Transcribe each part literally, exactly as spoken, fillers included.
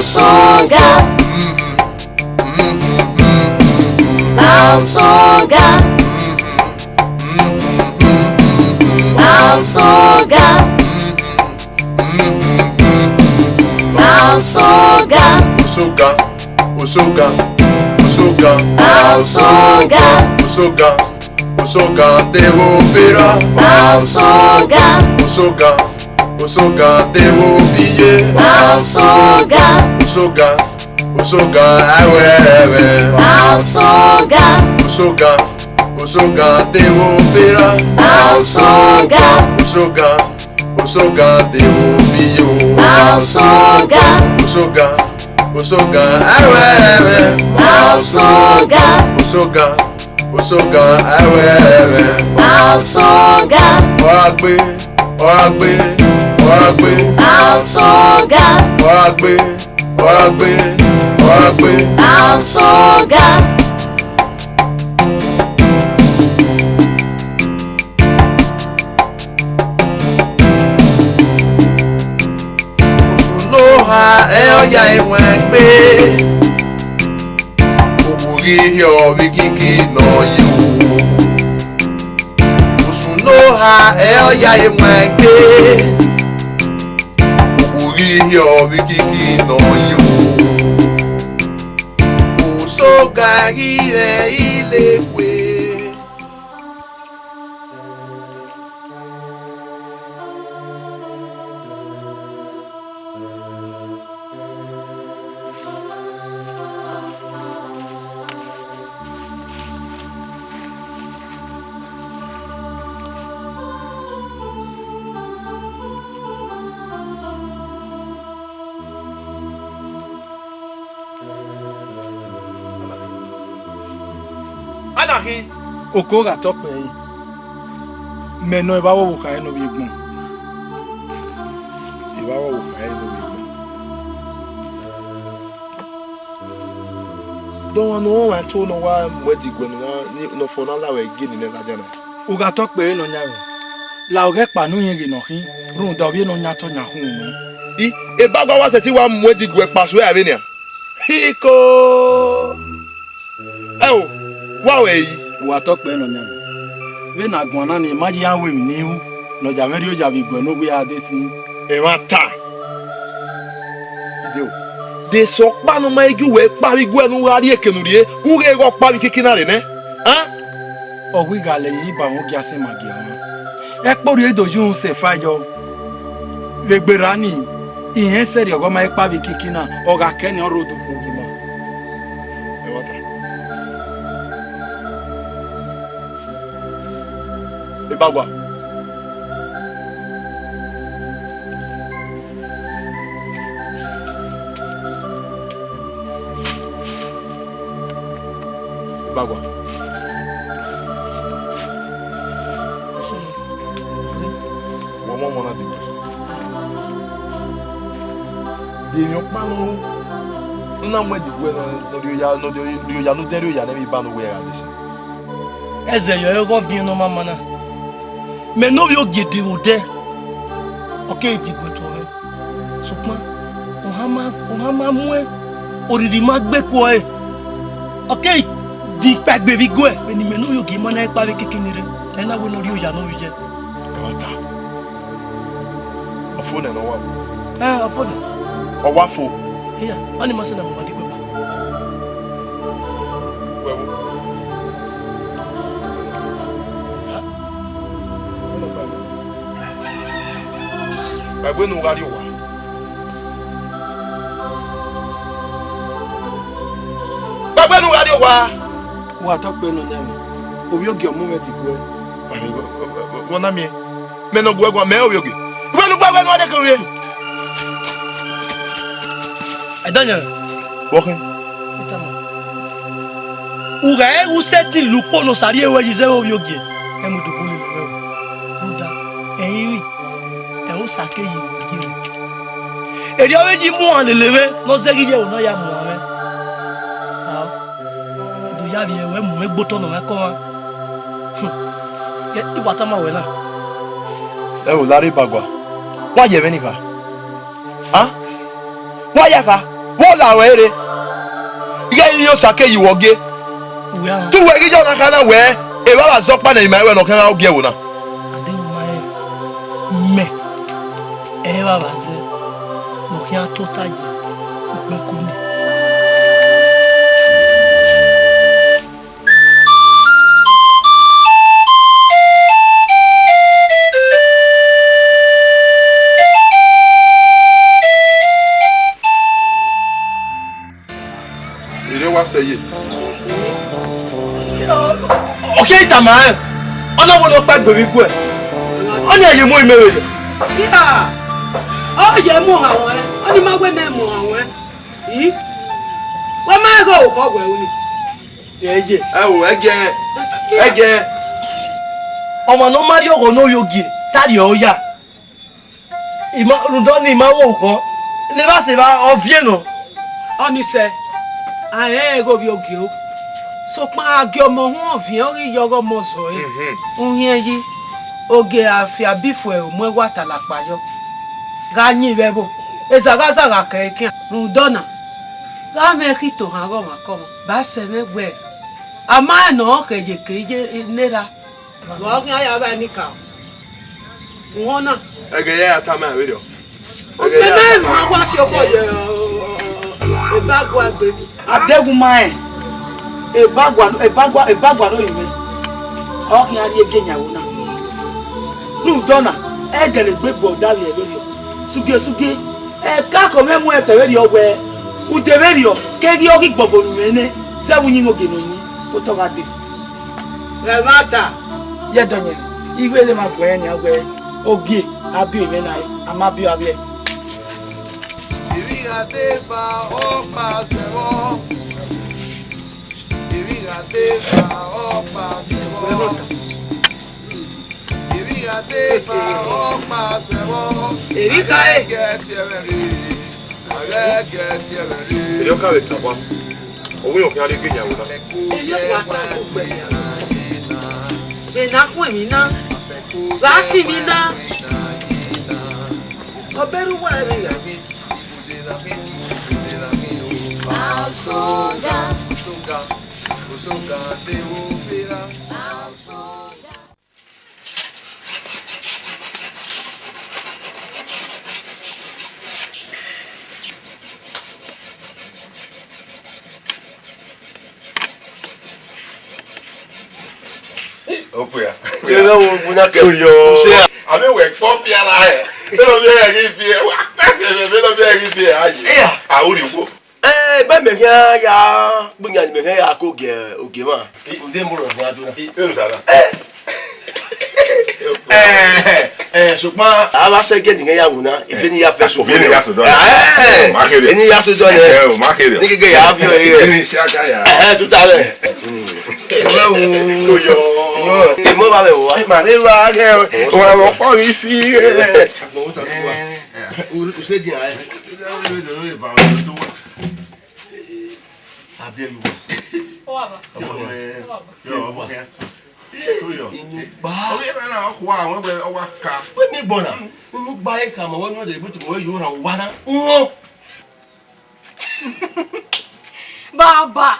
Soga. Ba Soga. Ba Soga. Ba Soga. Osoga, osoga, osoga. Ba Soga. Osoga, osoga deghẹ obera. Ba Soga. Osoga, osoga deghẹ obiye. Ba Soga. Osoga, osoga awe ẹmwẹ. Ba Soga. Osoga, osoga deghẹ obera. Ba Soga. Osoga, osoga deghẹ obiye. Ba Soga. Osoga, osoga awe ẹmwẹ. Ba Soga. Osoga, osoga awe ẹmwẹ. Ba Soga. Ọragbe, ọragbe, ọragbe. Ba Soga. Ọragbe, ọragbe, ọragbe. Ba Soga. Osun ne oha ẹ ọ ya ewanegbe. Owo ghi hiọ vbe ikiki nọ yi o. Osun ne oha ẹ ọ ya ewanegbe. Owo ghi hiọ vbe ikiki nọ yi o. Osoga ghi mwẹ ilekhue. Ana khin. Oko gha tọ kpẹre, mẹ nọ evba vbe ọvbokhan ẹre ne ovbi egbọn. Evba vbe ọvbokhan ẹre ne ovbi egbọn. De ọmwa ne ọ rọnmwẹ ẹto ne ọ wa mu ẹdiguẹ ne ọ na, ne ọ fo na la ruẹ gie ne I nẹ ladian na? U gha tọ kpẹre nọyan mwẹ, la ọghẹkpa ne u rẹn ghe ne ọ khin, rhunmwuda ovbi e nọyan tọ yan khunmwu nọ. I, Ebagua wa sẹtin wa mu ẹdiguẹ kpa suẹ ra vbenian? Iko! Ẹo, wa ru ẹre yi. Wa tọ kpẹre nọyan mwẹ. Vbene a guan na ni, ma ya iran ru emwi ne I ru, ne ọ ya mwẹ rri oya vbe iguẹ ne uwu a de sin. Ẹmwata. Ideo, de sẹ ọkpa ne ọ ma i gie uwẹ kpa vbe iguẹ ne u gha rrie eke ne u rrie, u ghe ghe ọkpa vbe ikiki na rre nẹ? A? Ọ ghi gha lẹ ẹre ba mwẹ ogiasẹ ma gie ọmwa. Ẹkpo rhie do ye uhunmwu sẹ efa yọ. Vbe egbe rra nii, irẹn sẹrriọ ọghe ọ ma i kpa vbe ikiki na, ọ gha kẹ ne ọ rre odẹ ukpogima. Ẹmwata. Ebagua. Ebagua. Wẹ ọmọ ọmọ na dee. De emwi ọkpa ne u na mu ẹdiguẹ ne ọ rri oya, ne ọ rri oya, ne u dẹn rri oya ne ẹmwẹ iba ne uwẹ gha dee sẹ? Ẹzẹ yọ ẹre ọghe ọviẹn ne ọ ma ma na. Mẹ ne ovbi ogie vbe odẹ, ọ keghi diguẹ tuẹ mwẹ. Sokpan, ohan ma, ohan ma muẹn, orhirhi ma gbe kuọ ẹre. Ọ keghi di ikpaegbe vbe iguẹ, vbene imẹ ne ovbi ogie ma na kpa vbe ikiki ni rre, mẹ na wẹ ne ọ rri oya ne ovbi iye. Ẹmwata. Ọ fo nẹ ne ọ wa? Ẹn, ọ fo nẹ. Ọ wa fo? Iya, ọnii ma sẹ ne a mu ma diguẹ ba. Wẹ wo. Kpaegbe ne u gha rrie owa. Kpaegbe ne u gha rrie owa. Wa tọ kpẹre nọyan mwẹ. Ovbi ogie ọ mu mwẹ diguẹ. Vbọ na miẹn? Mẹ ne ọ gu ẹguan, mẹ ovbi ogie. Wẹ ne u gba wẹ ne u wa de ke ovbi. Ẹdọnyan. Vbọ khin? Peter ma. U gha re u sẹtin la ukpo ne Osa rhie ruẹ yi zẹ vbe ovbi ogie, ẹ mu do bun lele mwẹ o. Rhunmwuda, ẹrinmwi, ẹmwẹ Osa ke yi mwẹ gie. Erriọ vbe yi muan lele mwẹ, ne ọ zẹghe ivbi ẹvbo ne ọ ya muan mwẹ. Ao, I do ya vbiẹ ruẹ mu egbe otọ ne ọ mwẹ kọmwa. Hmm. Ẹ, I wa tama ruẹ na. Ẹ o, Larre Ibagua, wa ye ẹmwẹ ni kha? A? Wa ya kha? Vbọ la ruẹ rre? Ighẹ ivbi Osa ke yi wọ gie. Te uwẹ ghi ya ọna kha na wẹ, evbavba zẹ ọkpa nẹ, ima ruẹ ne ọ khian gha gie ẹvbo na. Adeghuma rẹn, mẹ, evbavba zẹ ne ọ khian tota ye ukpẹko nii. Erriọ wa sẹ ye. Ọ keghi tama rẹn, ọ na wẹ ne ọ kpa egbe vbe iguẹ, ọnii a ye mu imẹ vberriọ. Ya, ọ ye mu ohan ruẹ, ọnii ma wẹ ne ẹ mu ohan ruẹ. I, wẹ ma ghe orukhọ wẹ ru ni. Ẹ ye. Ẹ o, ẹgiẹ, ẹgiẹ. Ọmwa ne ọ ma rrie ọghọ ne ovbi ogie, te a rhie ọre ya. Ima, rhunmwuda ọnii, ima mwẹ orukhọ, ne evba sẹ evba, ọ viẹ nọ. Ọnii sẹ, a rẹnrẹn ighẹ ovbi ogie o, sokpan a gie ọmọ uhunmwu ọviẹn, ọ ghi ya ọghe ọmọ zẹ ọre. Uhunmwu. Uhunmwu yi, ogie a fi abifuẹ mu ẹwatalakpa yọ, gha yin vbe ẹvbo, eza gha zagha kẹ ẹre khian. Rhunmwuda ọna, gha mwẹ khian tohan ọghe ọmwaikọmwa, ba sẹ mwẹ wẹẹ, a ma rẹn ne ọ khẹ ye ke iye ne erha. Vbe ọ khian ya vba ẹmwẹ ika? Uhunmwu na. Ẹghẹ ya tama vberriọ. Ẹghẹ ya tama. Mẹ ma wa si ọkọ ye, ọ, ọ, ọ, Ebagua egbe. Adeghuma rẹn, Ebagua, Ebagua, Ebagua ne orinmwẹ. Ọ khian rrie gie yan ẹvbo na. Rhunmwuda ọna, ẹ gele gbe bu ọdavbiẹ vberriọ. Sugie, sugie. Ẹka kọ mwẹ mu ẹsẹ vberriọ wẹẹ, ude vberriọ, keghi ọ ghi gbọvo ne umwẹ nẹ, zẹ vbe uyinmwẹ ogie ne ọ yin, ke otọ gha dee. Rẹ ẹmwata. Ye dọnyẹ, ighẹ ne ma guẹ rẹn nian wẹẹ, ogie, a biẹ imẹ na re, a ma biẹ avbiẹ. Ivbi gha dee ba ọkpa zẹ vbọ. Ivbi gha dee ba ọkpa zẹ vbọ. Ivbi gha dee ba ọkpa zẹ vbọ. Eri ka e. Ghẹ si ẹmwẹ rre. Ghẹ si ẹmwẹ rre. Eri ọ ka vbe tama. Ọ wẹ ọ khian rrie gie yan ẹvbo na. Eri ọ wa ta ugbẹn ya. Vbe na khuẹn emwi na. Gha si emwi na. Ọ bẹrẹ uwa ẹmwẹ ya. Asoga. Asoga. Asoga. Okpia. Kevbe wo bu na ke. Oyo. Use a. Ame wẹ kpọ fia la hẹ. Vbene ọ viẹ ẹre ghi viẹ. Wa kpẹ fẹ vbene ọ viẹ ẹre ghi viẹ. Aye. Iya. A wu rhie ugbo. Eh, egbe mẹ khian ya gbe yan, mẹ khian ya ko gie ogie mwa. Ude mu rọ khian do na. I, enu sa na. Eh. Eh, eh, sokpan a vbe sẹ gie ne ya wu na, ife ni ya fẹ so. Ife ni ya so dọ. Eh, ma kere. Eni ya so dọ nẹ. Eh, ma kere. Ni gege ya fi ore. Ni si aka ya. Eh, tuta rẹ. Oyo. Emo ba mẹ wa. Ma re wa ge. Wa mo ko ifi. Mo sa wa. U se di ai. Abia yu. Ọ wa ba. Ọmọ ẹ. Ọ wa ba. Yọ, ọmọ ẹ. Inugba. Ọ yẹ na na ọkwa, wọ́n gbẹ ọwa ka. Wẹ mi gbọ na. Inugba e ka ma wẹ nọ de butu wẹ yo na wa na. Wọ́n. Baba.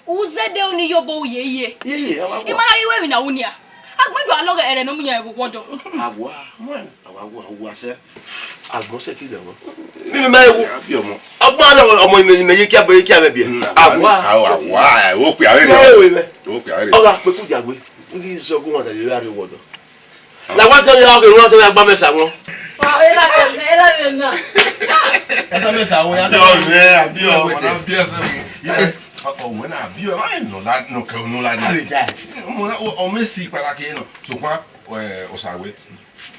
U zẹdẹ unu yobọ u ye ye. Ye ye, a wa wa. I ma na ghi wẹ emwi na ru nia. Agbọn do a lọghọ ẹrẹ ne ọ mu yan ẹvbo wọdọ. A wa, a wa wa wa sẹ. Agbọn sẹ ti dẹ wọn. Mi ma ewu. A bi ọmọ. Agbọn a lọghọ ọmọ imẹ, imẹ ye kia bọ ye kia mẹ biẹ. Mm, a wa. A wa, a wa, o pe are rẹ. Ewe mẹ. O pe are rẹ. Ọ gha kpe ku jagbe. N ghi zọ gu wan da ye ra rre wọdọ. La wa tell me how you want to gba mẹ sa wọn. Wa, era na, era na. Ẹ tọ́ mẹ sa wọn ya. Àbí ọ̀rẹ́, àbí ọmọ náà bí ẹsẹ̀ mi. Ọ̀wẹ́ náà bí ọmọ náà nọ la, nọ kẹ onú la ni. Àbí dá. Ọmọ náà, ọmọ èsì pàtàkì náà. Ṣùgbọ́n, ẹ, ọ̀sàwẹ́,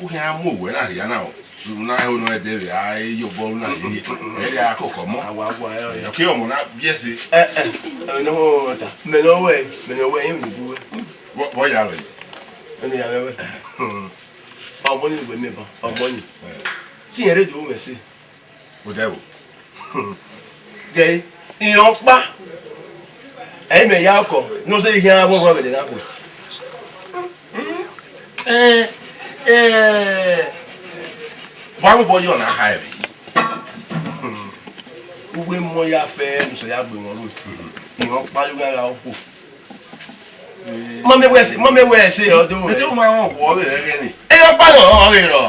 ó kẹ́ á mú òwẹ́ náà rí àná o. Na ho no ẹdẹ rẹ a yo bọ na ye. Ẹ ya kọkọ mọ. Àwa wa ẹ. Ẹ kí ọmọ náà bí ẹsẹ̀. Ẹ ẹ. Ẹ no ta. Mẹ no wẹ, mẹ no wẹ yín mi bu wẹ. Bọ ya rẹ. Ẹ ni ya wẹ. Ọmọ ni wẹ mi ba, ọmọ ni. Ti yẹn re do mẹ se. O dẹ o. Gẹ, iyan ọkpa. Ẹ mẹ ya ọkọ, no se iyan wọn wọn bẹdẹ na ko. Ẹ, ẹ, wa mu bọ yọ na ha ẹre. Uwẹ mọ ya fẹ ne sẹ ya gbe wọn ru. Iran ọkpa yo gha gha okhuo. Ma mẹ wẹ ẹse, ma mẹ wẹ ẹse ọ do. Ẹdẹ ma wọn wọ vbe ẹghẹ ni. Ẹ ọkpa nọ, ọ vbe rọ.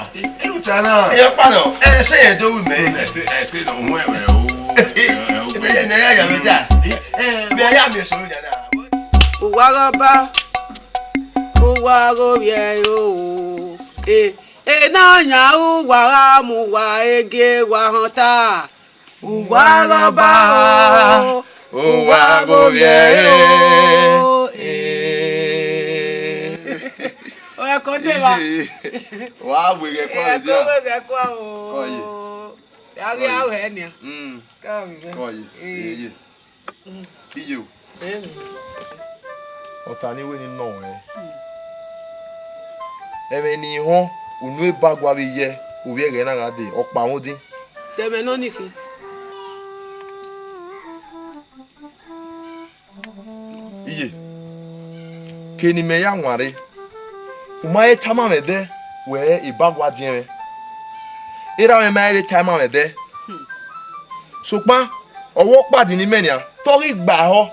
Ẹ ọkpa nọ. Ẹse yẹn do wi mẹ. Ẹse, ẹse nọ wọn ẹwẹ o. Ebe yẹn nẹ ya ya mẹ da. Mẹ ya mẹ so ya da. Uwa gha ba, uwa gho vbiẹ o. E, ena yan uwa gha mu uwa ege wa họn ta. Uwa gha ba o, uwa gho vbiẹ o. E. Ọ̀rẹ́ kan dé wa. Wa wẹ ghẹ kua. Ẹ dia ko wẹ ghẹ kua o. Kọye. Ya ghi a wẹ nia. Mm. Kọye. Kọye. Ee. Eye. Eye o. Ee. Ọta ni wẹ ne I nọ ruẹ. Ẹmwẹ ne I họn, unu eba gua vbe yẹ, ovbi ẹghẹ na gha dee, ọkpa mwẹ odin. Dẹmwẹ nọ ni khin. Iye, ke ne imẹ ya wanre, u ma he tama mwẹ ẹdẹ wẹẹ eba gua diẹn mwẹ. Erha mwẹ ma he tama mwẹ ẹdẹ. Sokpan, ọ wẹ ọkpa di ne imẹ nian, te ọ ghi gba họ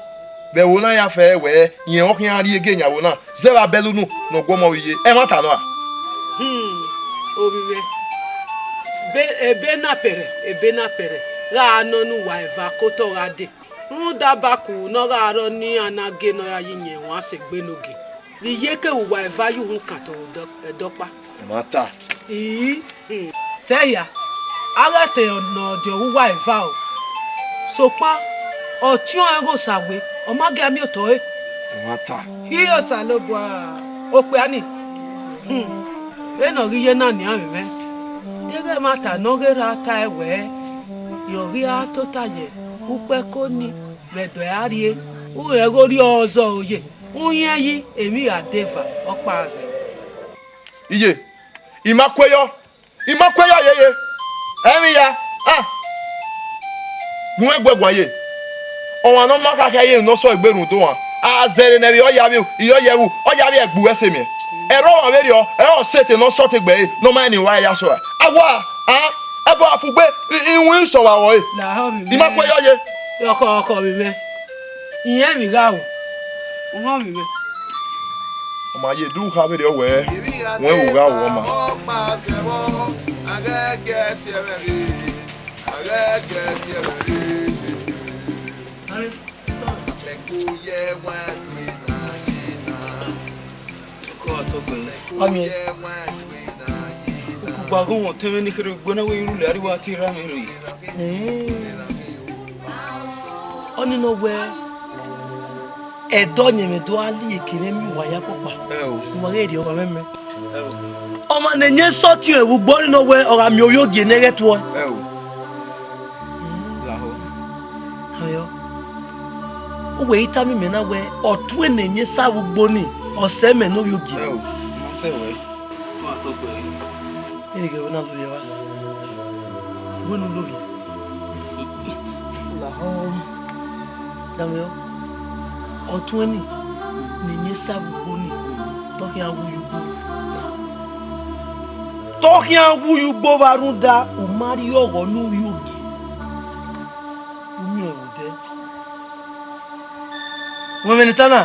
vbe ẹvbo na ya fẹẹrẹ wẹẹ irẹn ọ khian rrie ege yan ẹvbo na, zẹ vbe abẹlẹ unu ne ọ gu ọmọ vbe iye, ẹmwata nọ ra? Hmm, ovbi mwẹ, be, ebe na pẹrẹ, ebe na pẹrẹ, gha nọ ne uwa eva ke otọ gha dee. Rhunmwuda abaku ne ọ gha rrọọ ne iran na gie ne ọ ya ye iyẹn wan sẹ egbe ne ogie, vbe iyeke vbe uwa eva ye uhunmwu kan tọ ẹdẹ ọkpa. Ẹmwata. Ii, hmm. Sẹ hia, a ghẹ te ne ọ diọn vbe uwa eva o. Sokpan, ọtiọnrẹn ghe Osawe, ọ ma gie a miẹn otọ ẹre. Ẹmwata. Iye Osanobua, okpia ni. Hmm. Vbene ọ ghi ye na nian mwẹ, deghẹ ẹmwata ne ọ ghe erha tae wẹẹ, rẹn ọ ghi ra tota ye ukpẹko ni vbe ẹdẹ a rrie, u rẹn ghe orhiọnrẹn ọzọ ro ye, u yẹn yi emwi gha deva ọkpa zẹ. Iye, I ma kue yọ, I ma kue yọ yeye. Ẹmwẹ ya, ah, gu mwẹ guẹ guan ye. Ọmwa ne ọ ma khakha ye ne ọ sọ egbe rhunmwuda ohan, a zẹre nẹ vbe ọ ya vbe, ọ ya vbe, ọ ya vbe ẹgbu ẹse miẹn. Ẹrọ ọmwa vberriọ, ẹrọ ọ sẹ te ne ọ sọte gbe ẹre, ne ọ ma rẹn ne I wa ya sẹ ọre. A wa, a, ẹbọ a fugbe, I, I winna isọn vbe aro ẹre. Lahọ vbe I ma kue yọ ye. Ọkọ, ọkọ vbe mwẹ. Irẹn vbe I gha ru. Uhọn vbe I mwẹ. Ọ ma ye do kha vberriọ wẹẹ, wẹ u gha ru ọma. Ọmiẹn, okugba gho wọn tẹmwẹ ne kherhe gbe na wẹ irun lẹ, a rri wa te ra mwẹ rre. Ọni nọ wẹẹ, ẹdẹ ọyẹnmwẹ do gha rhie eke mwẹ miẹn uwa ya kpokpa. Ẹ o. Uwa ghẹ rhie ọmwa mwẹ mẹ. Ẹ o. Ọmwa ne ẹyẹn sọtiẹn vbe ugbo ni nọ wẹẹ ọ gha miẹn ovbi ogie ne ghẹ tuẹ. Ẹ o. Lahọ. Ayọ. Uwẹ i tama imẹ na wẹẹ, ọ tuẹ ne ẹyẹn sa vbe ugbo ni, ọ sẹ mẹ ne ovbi ogie. Ẹ o. Ma sẹ wẹ. Tuma tọ gbẹre. Vbene ghẹ vbe na lovbiẹ evba? Wẹ ne u lovbiẹ? Lahọ. Damiọ, ọ tuẹn ni, ne ẹyẹn sa vbe ugbo ni, te ọ khian wu ye ugbo. Te ọ khian wu ye ugbo vbe rhunmwuda, u ma rhie ọghọ ne u rhie ogie. U miẹn ẹre odẹ. Wẹ mwẹ ne I ta na?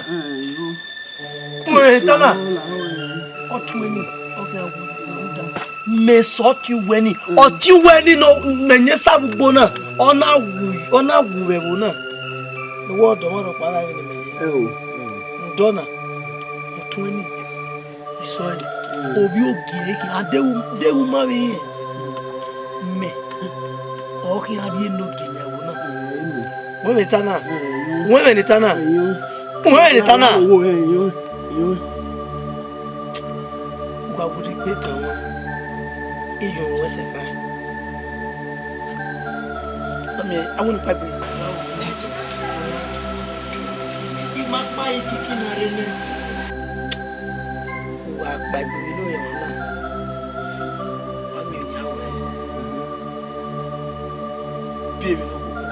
Wẹ mwẹ ne I ta na? Ọ tuẹn ni, ọ khian wu ye ugbo rhunmwuda. Mẹ sẹ ọtẹn uwẹ ni, ọtẹn uwẹ ni nọ, ne ẹyẹn sa vbe ugbo na, ọ na wu, ọ na wu vbe ẹvbo na. Ẹ wẹ ọdọ mwa rhọkpa gha vbe ne mẹ ye. Ẹ o. Ọdọ na, ọ tuẹn ni, isọẹn, ovbi ogie khian, a deghẹ, deghẹ u ma vbe rẹn, mẹ, ọ khian rhie ne ogie yan ẹvbo na. Wẹ mwẹ ne I ta na? Wẹ mwẹ ne I ta na? Wẹ mwẹ ne I ta na? U gha werriegbe tama, I yọ ruẹn sẹfa. Ọmiẹn, a wẹ ne u kpaegbe. I ma kpa ikiki na rre nẹ. U gha kpaegbe vbe ne ọ rẹn ọmwa na. Ọmiẹn, ọ yan ruẹ. Biẹ emwi ne ọ koko.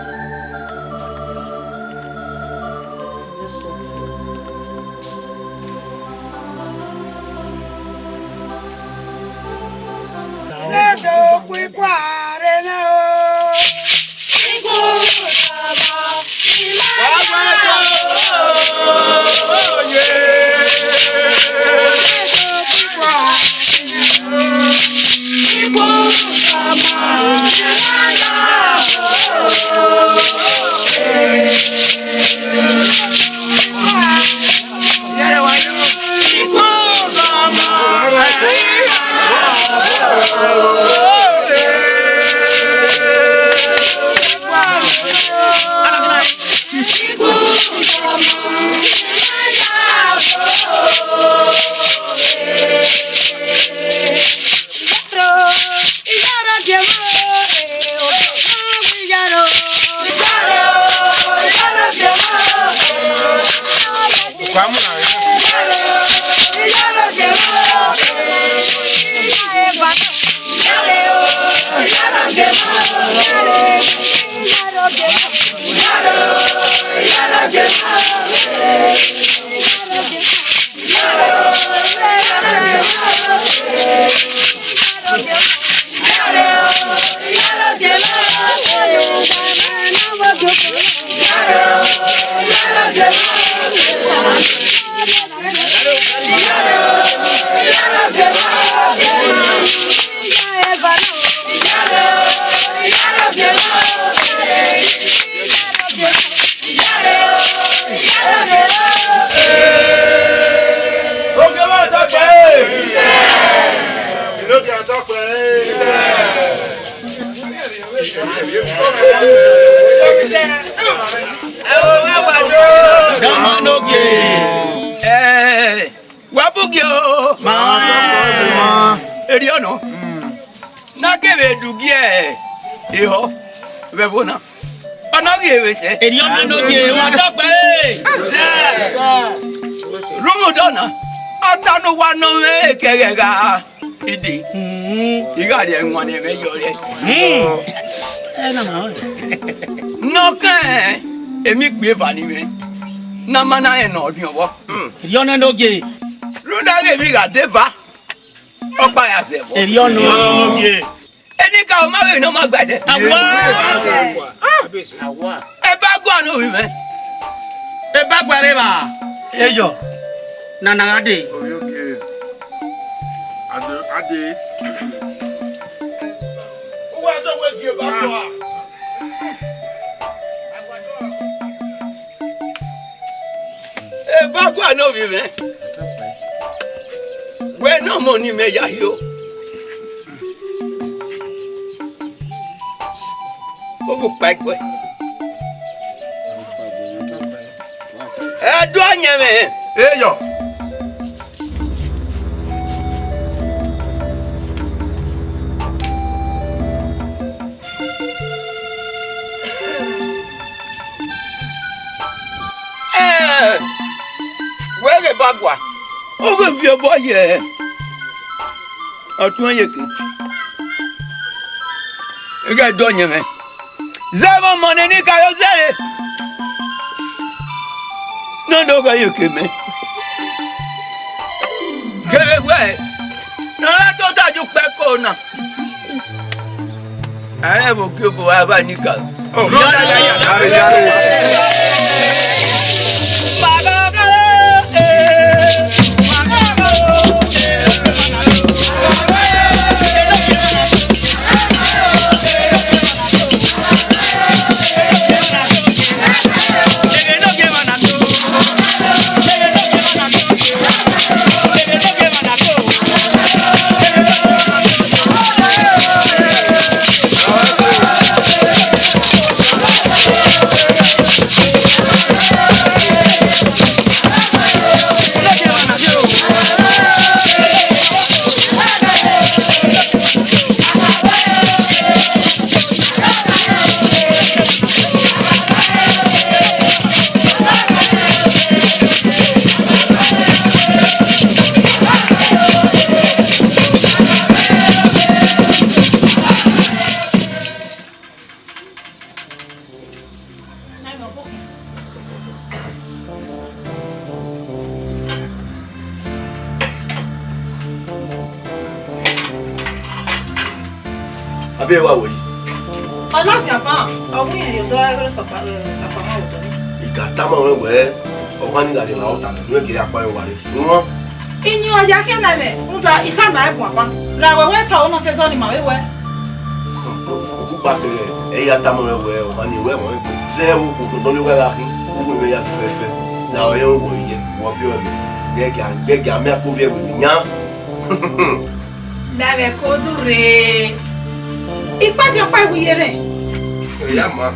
Ẹdẹ okun ikua rre nẹ o. Ikun Dama nogie. Eh, wa bugie o. Ma. Erriọ nọ. Na kevbe du gie ehọ vbe ẹvbo na. Ọ na ghi vbe sẹ. Erriọ nọ nogie, wa dọgbe. Rhunmwuda ọna, ọ ta ne uwa nọ mwẹ ekẹghẹ gha. Ide, I gha rhie ẹwaẹn ne ẹmwẹ yọ rre. Nọ kẹn, emwi ikpia eva ni mwẹ, ne a ma na rẹn ne ọ rhiọnmwọ. Erriọ nọ nogie. Rhunmwuda ghe emwi gha dee eva, ọkpa ya zẹ vbọ. Erriọ nọ nogie. Enikaro ma vbe ne ọ ma gba ẹdẹ. Awa. Eba guan ne ovbi mwẹ. Eba guan rre evba. Eyọ. Nana gha dee. Ovbi ogie. Ade, ade. Uwa zẹ wẹ gie eba guan. Eba guan ne ovbi mwẹ. Wẹ ne ọmọ ni mẹ ya hio. Oghukpa ẹkue. Ẹdẹ ọyẹnmwẹ. Eyọ. Ẹ, wẹ ghe ba gua, u ghi viọ obọ ye ọtuẹn iyeke. I ghẹ dọ yẹn mwẹ. Zẹ vbe ọmọ ne Enikaro zẹre, ne ọ do ghẹ ye ke mẹ. Kevbe wẹ ne ọ ra tota ye ukpẹko na, ẹ i rẹn vbe ogiogbo ra vba Enikaro. Abẹ wa wẹ yi. Ọ ladian ban, ọ wẹ irẹn rhie odọ ẹre Sakpa, Sakpa ma odọ. I ka tama ruẹ wẹẹ, ọmwa ni gha rhie emwa ọta, ne u gele akpa ẹre wa rre. Iyẹn ọ ya khian na mwẹ, rhunmwuda I tama ẹre guan ban. Ra wẹ wẹ ta ọna sẹ zọ ne ima vbe wẹ. Okpukpa kẹrẹ, ẹ i ya tama ruẹ wẹẹ, ọmwa ni wẹ ẹmwẹ egbe. Zẹ vbe okhuo tọn ne ọ gha gha khin, uwu mwẹ ya fẹfẹ. Na ọre ọ wọ ye, wọ biẹ ọmọ. Gẹgia, gẹgia, mẹ a ko viẹ wẹ yan. Na vbe ẹko du rre. Ikpẹdẹ ọkpa iwu ye rre. Ọ ya ma.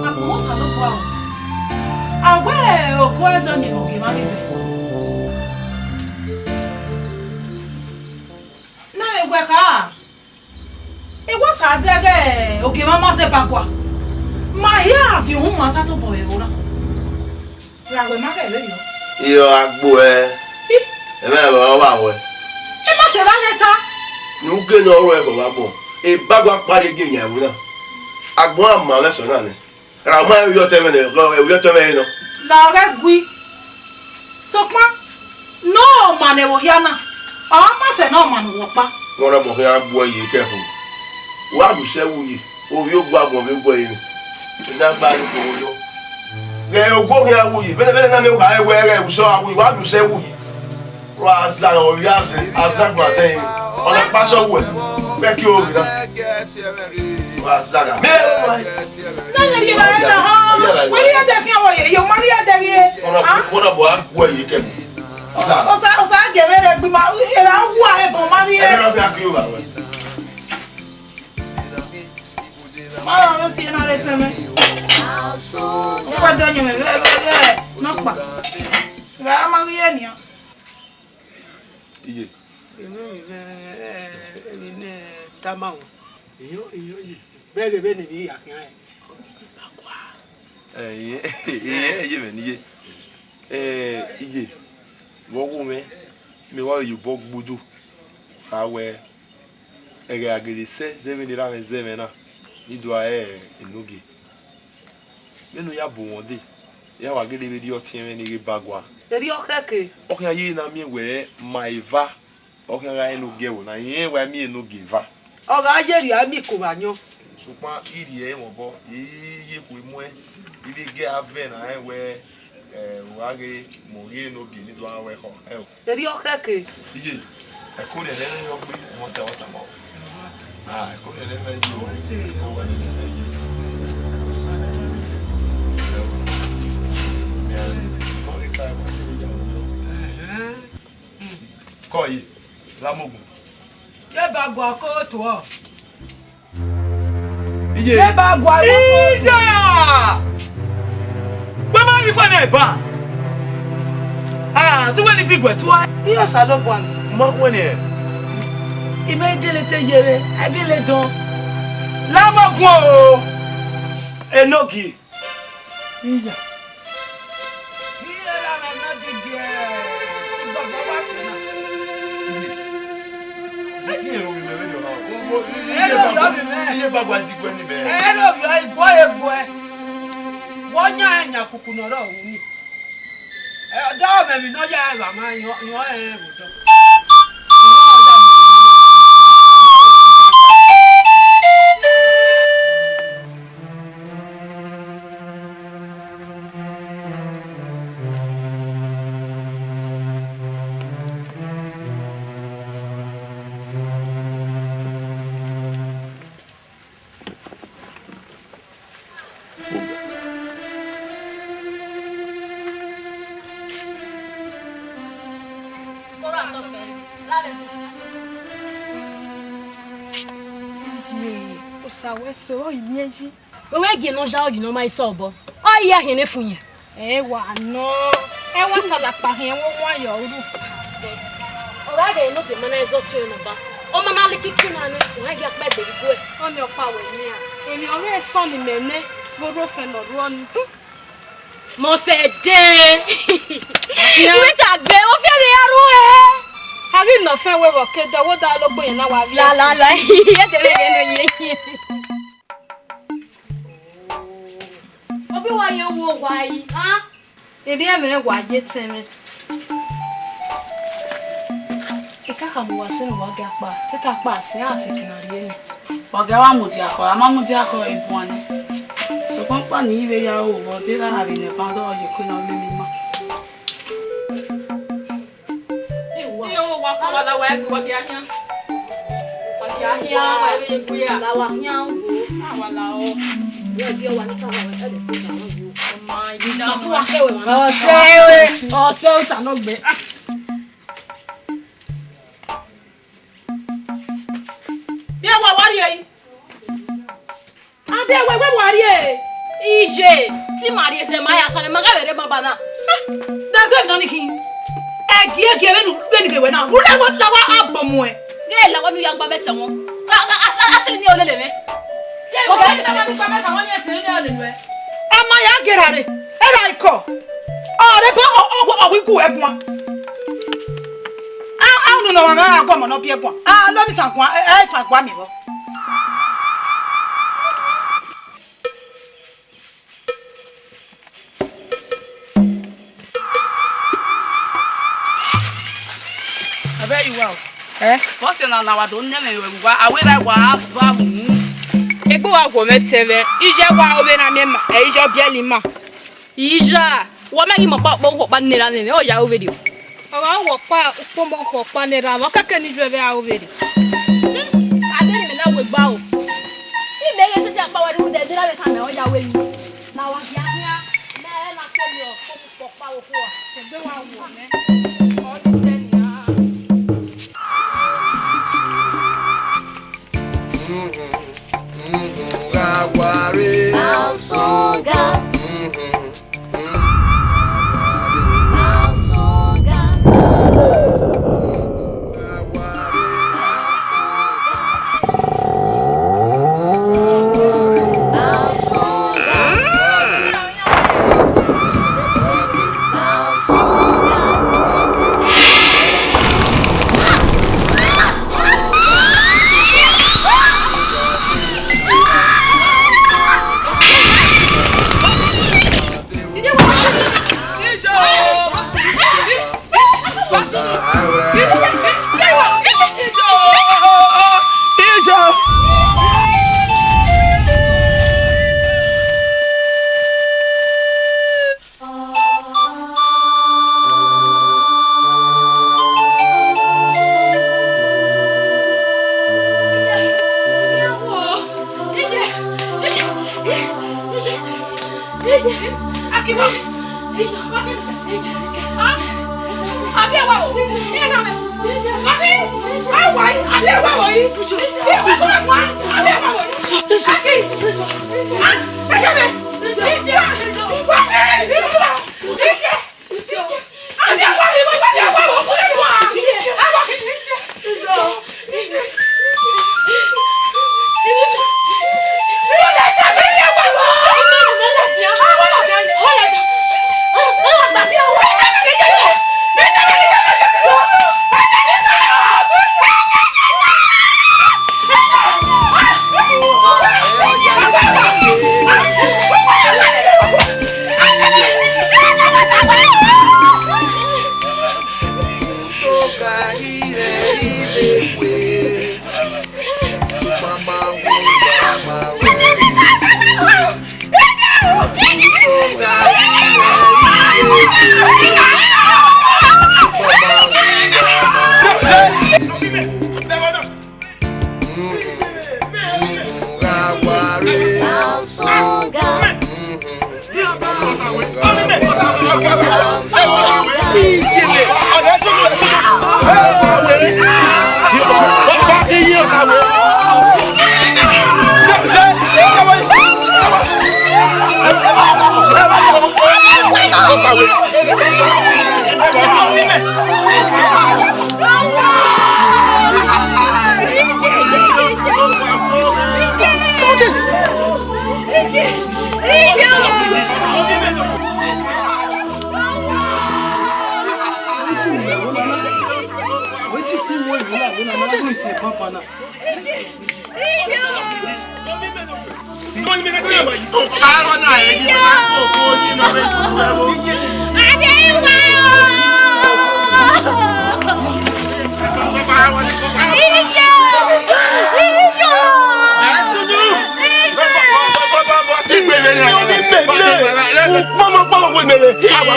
Agbọn Osanobua o. A wẹ oko ẹdọ ni ẹmwẹ ogie mwa ghi zẹ. Na vbe wẹ kha. I wa sa zẹ ghe ogie mwa ma zẹ ba gua. Ma hia viọ uhunmwu a ta tobọ vbe ẹvbo na. Ra wẹ ma ghẹ vberriọ. Irẹn a gbe ẹ. I? Ẹmwẹ ẹvbo ọ vba wẹ. I ma te vba nẹ ta. Ne u gele ọrhuẹ ẹvbo vbe agbọn. Eba gua kpa rhie gie yan ẹvbo na. Agbọn a ma mwẹ sẹ ọna nẹ. Ra ma ẹvbiọtọ ẹmwẹ nẹ, ẹvbiọtọ ẹmwẹ nọ. La ọghẹ gui. Sokpan, ne ọmwa ne ẹvbo hia na, ọ ma sẹ ne ọmwa ne uwẹ ọkpa. Wẹ ọmọ khian gbuẹ ye kẹfo. Wa gu sẹ wu yi, ovbi ogu agbọn vbe guẹ ye. Ina gba ni ko yo. Ghẹ ogu khian wu yi, vene vene na me wa ẹwẹ ghẹ usọ a wu yi, wa gu sẹ wu yi. Wa za ovbi azẹ, aza gu azẹ yi. Ọna kpasẹ wu ẹ, vẹ ki o ghi na. Wa za gha. Me. Na ye ye ba na ha. Wẹ ye de fi awọ ye, yo ma ye de ye. Ọna, ọna bọ a gu ẹ ye kẹ. Osa, osa, gẹvbe rẹ gbi ma, era wu a ẹbọ ma rhie. Ẹmwẹ na fi akiri owa wẹ. Ma ra ro si na re sẹmẹ. Mo wa dọ nyẹmẹ vẹ, vẹ, vẹ, nọkpa. Ra ma rhie nian. Iye. Emwi, emwi ne tama o. Iyo, iyo, iye. Bẹghe vbene emwi ya khian rẹn. Ẹ, iye, iye, iye mwẹ ne iye. Ẹ, iye, vbe ọghe mwẹ, mẹ wa vbe ye obọ gbudu. Kha wẹ, ẹghẹ a gele sẹ zẹ vbene erha mwẹ zẹ mwẹ na, ne I do a re enogie. Vbene u ya bu wọn dee, iran wa gele vbe rhie ọtiẹn mwẹ ne I ghe ba gua. Erriọ khẹke. Ọ khian ye na miẹn wẹẹ ma eva, ọ khian gha rẹn ne ogie ẹvbo na, irẹn wa miẹn ne ogie eva. Ọ gha ye rhie a miẹn iko vbe ayọn. Sokpan I rhie ẹre mwẹ obọ, I ye ekhue muẹn, I vbe gie a vẹ na rẹn wẹẹ, ẹ, u gha ghe mu rhie ne ogie ne I do a wẹ khọ, ẹ o. Erriọ khẹke. Iye, ẹko rhie ẹre ọ gbe, ọmọ ta, ọ ta ma o. Ah, ẹko rhie ẹre mẹ yi o. Kọ yi, la mogun. Ye ba gua ko tuọ. Iye. Ye ba gua ko tuọ. Iya! Wẹ ma vbe ikhuẹ nẹ ba? Ah, te uwẹ ni diguẹ tua. Iye Osanobua. Ma wẹ nẹ. I ma gele te yevbe, a gele dọn. La ma guan o. Enogie. Iya. Iye ra mẹ nọ dede, igbọgbọ wa fẹ na. Ẹ ti yẹn ro vbe mẹ vberriọ na. Ẹ ro vbe ọ vbe mẹ. Iye ba gua diguẹ ni mẹ. Ẹ ro vbe ọ, iguọ re guẹ. Wẹ ọ yan ẹn yan kuku ne ọ rrọọ ru ni. Ẹ, ọdọ mẹ emwi ne ọ ya ẹn gha ma, irẹn, irẹn ọnrẹn rẹn vbe odọ. Irẹn ọ ya mẹ emwi ne ọ ma, ma, ma, ma, ma, Osa wẹ so, ọ i miẹn yi. Wẹ wẹ gie ne ọ zharo yi ne ọ ma i sẹ obọ. Ọ i ya khian ne fun yẹn. Ẹ wa nọ, ẹ wa ka lakpa khian, wẹ wan yọ ru. Ọ gha ghe ne ogie ma na zọ tie nọ ba. Ọ ma na liki ki na nẹ, ọ gha gie akpa egbe vbe iguẹ. Ọni ọkpa wẹ nian. Emwi ọghe esọn ni mẹ nẹ, vbe orhu ofẹn ne ọ rhuọ ni. Mose de. Iwẹ ta gbe, ọ fiẹ ne ya ru ẹre. A ghi nọ fẹn wẹ vbe ọ ke dọ, wo da logbo yẹn na wa viẹ. La, la, la. Ye de vbe ghe ne ọ ye. Obi wa ye wo wa yi, ha? Erriọ ẹmwẹ wa ye etẹn mwẹ. Kaka mu wa sẹ ne uwa gie akpa, te ta akpa sẹ, a sẹ ke na rrie nẹ. Wa gie wa mudia khọ, a ma mudia khọ, e buan nẹ. Sokpan ọkpa ne I vbe ya ru vbe ọ deghẹ a gha vbe nẹ ban dọrọ ye eku na mẹ ne ima. Iye owa kọ wa la wa ẹgbẹ wa gie a khian. Wa gie a khian, wa vbe ye eku ya. La wa khian o. A wa la o. Wẹ gie wa ni ka wa wẹ ẹdẹ ko da wa yo. Ma, ibi da. Ma tu wa kẹ wẹ ma. Ọsẹ wẹ, ọsẹ ota nọ gbe. Ah. Biẹ wa wa rrie yi. A biẹ wẹ, wẹ wa rrie. Iye, te ima rrie zẹ ma ya sa mwẹ, ma gha vbe rre banbanna. Dazẹ nọ ni khin. Ẹgiẹgiẹ vbene u, vbene u ghe wẹ na, u lẹ wẹ la wa abọ muẹn. Ghẹ la wa ne u ya gba mwẹ sẹ wọn. A, a, a, a sẹ ne ọ lele mwẹ. Ghẹ wẹ la wa ne u gba mwẹ sẹ wọn, ni ẹsẹ ne ọ lele mwẹ. Ọ ma ya gera re, erha ikọ. Ọ re ba ọ, ọ, ọ, ọ wi gu ẹguan. A, a, unu nọ wa gha gu ọmọ ne ọ biẹ guan. A, lọ ni sa guan, ẹ, ẹ, fa gua miẹn vbọ. Ẹbẹ yi wa o. Ẹ? Bọsẹ na na wa do nẹ mwẹ vbe wa, a wẹ ra wa ba unu. Egbe wa wo mwẹ tẹ mwẹ, iye wa ovbe na miẹn ma, ẹ iye ọ biẹlẹ ima. Ija, wa ma ghi mọ ọkpa, ọkpa, ọkpa ne erha mwẹ, ọ ya ru vberriọ. Ọ gha ru ọkpa, ukpọmọ ọkpa ne erha mwẹ, ọ kẹkẹ ne iye vbe a ru vberriọ. Hmm, a de ne imẹ na wegbe aro. Imẹ ghe sẹtin akpa wa rhunmwuda ne erha mwẹ khama ọ ya ru emwi. Na wa gie a khian, ne a na ke miẹn ọkpa ọkpa vbe okhuo. Egbe wa wo mwẹ. Ọ ni sẹ nian. Gha wa re. Aosoga. Aosoga.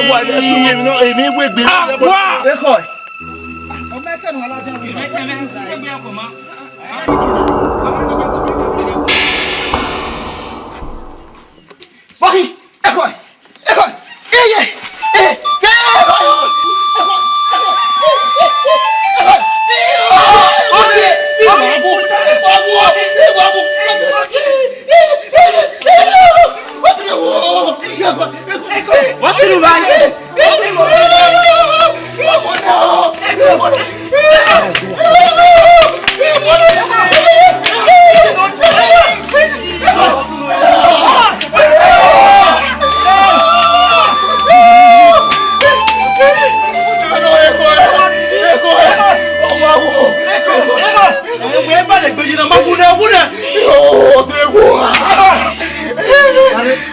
Wa vbe sunu emwi nọ, emwi wegbe. Ah, wa! Ekhọe. Bọkhi, ekhọe, ekhọe, eye, eh, ekhọe, ekhọe, ekhọe, ekhọe, ekhọe. Wa sunu ba.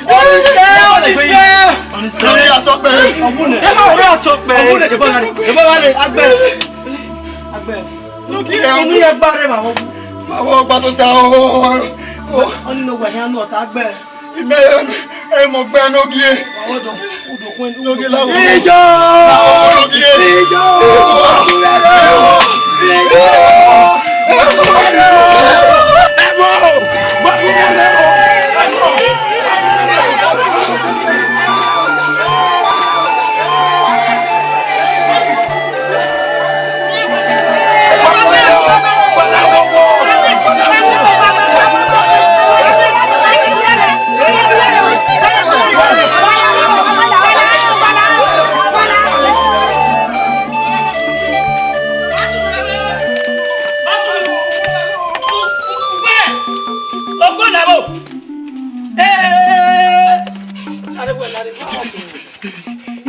Ọnise, Ọnise. Ọnise. Ọnise. Ọnise. Agbẹ. Agbẹ. Ọnise, ọgba rẹ ma wọ. Ma wọ gba tota o. Ọni no wẹ hian nọ ta agbẹ. Imẹ, ẹ mọ gbe ne ogie. Wa wọ dọ, u do khuẹn, u do khuẹn. Ijo! Ijo! Ijo!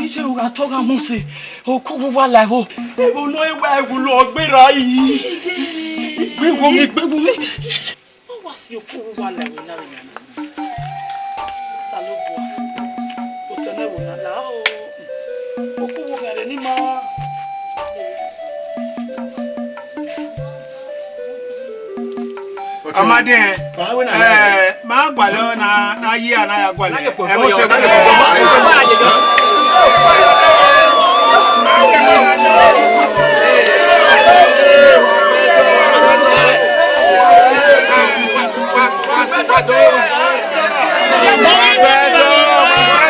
Iye u gha tọ gha mu sẹ, oku vbe uwa la ẹvbo, ẹvbo nọ i wa ẹvbo lọ gberra yi. Gbe wo mi, gbe wo mi. Ọ wa si oku vbe uwa la ẹvbo na vbe nian. Osanobua, otọ ne ẹvbo na la o. Oku vbe uwa rre ni ma. Ọmọdé, ẹ, ma gualọ na, na yi a na ya gualọ. Ẹ, mo ṣe gualọ.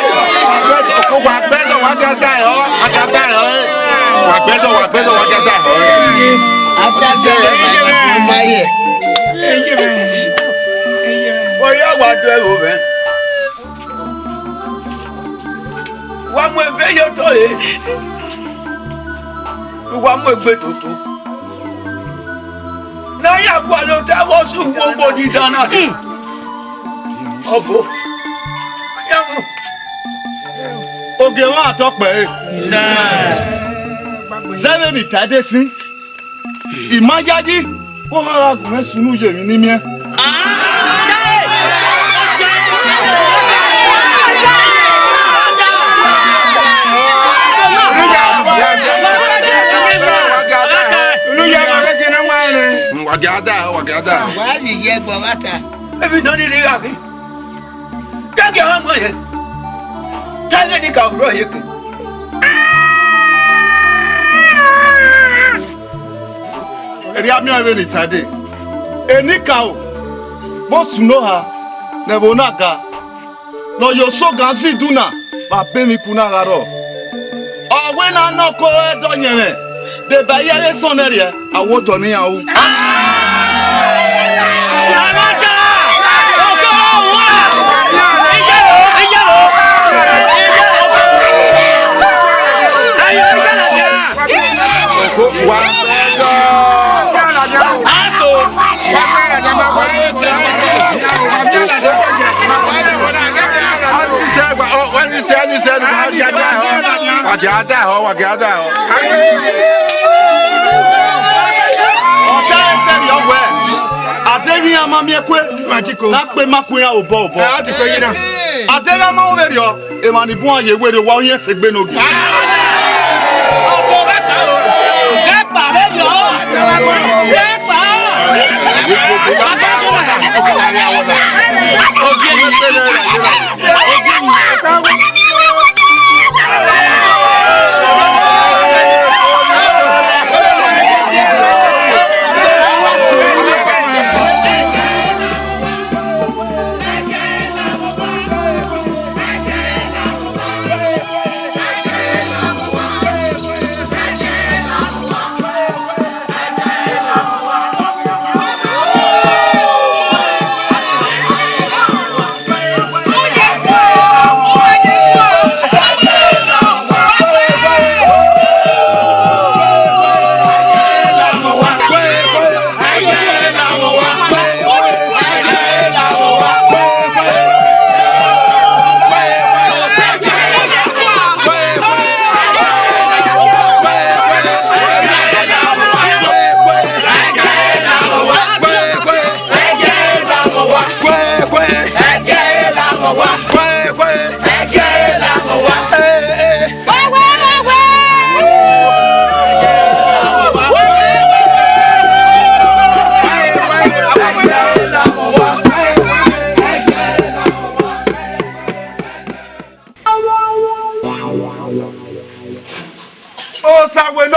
Wa gbẹdọ, wa gbẹdọ, wa gha da ẹre. Wa gbẹdọ, wa gbẹdọ, wa gha da ẹre. After seven, my, my, my, yeah. Oya wa do ẹvbo mwẹ. Wa mu ẹve ye otọ re. Wa mu egbe toto. Ne a ya gualọ ta vbe ọsẹ ugbogbo didan na. Ọbo. Ogie mwa tọ kpẹre. Zẹ vbene I ta dee sin. I ma yayi, ọ gha gha gu mwẹ sunu ye emwi ne I miẹn. Wa gia da, wa gia da. Wa yi ye ẹgbẹ ọmwa ta. Emwi nọ ni rre gha ghi. Tẹgẹ ọmọ yẹn. Tẹgẹ ni ka rrọọ ye ke. Erriọ miẹn vbene I ta dee. Enikaro vbe osunoha ne ẹvbo na ga, ne ọ ya osogan zẹ idun na vbe abemwiku na gha rrọọ. Ọ wẹ ne a nọ oko ẹdẹ ọyẹnmwẹ, deba iye ẹre sọn nẹrriẹ, a wẹ otọ ne iran ru. Wa bẹdọ. Wa bẹdọ. Wa bẹdọ. Wa gia da ẹre, wa gia da ẹre. Ọ ta ẹsẹ rriọ wẹẹ, a deghẹ iran ma miẹn kue, a diko, ne a kpe ma ku iran obọ obọ. A diko yi na. A deghẹ a ma ru vberriọ, emwa ni bun uan ye werriẹ, wa ru irẹn sẹ egbe ne ogie.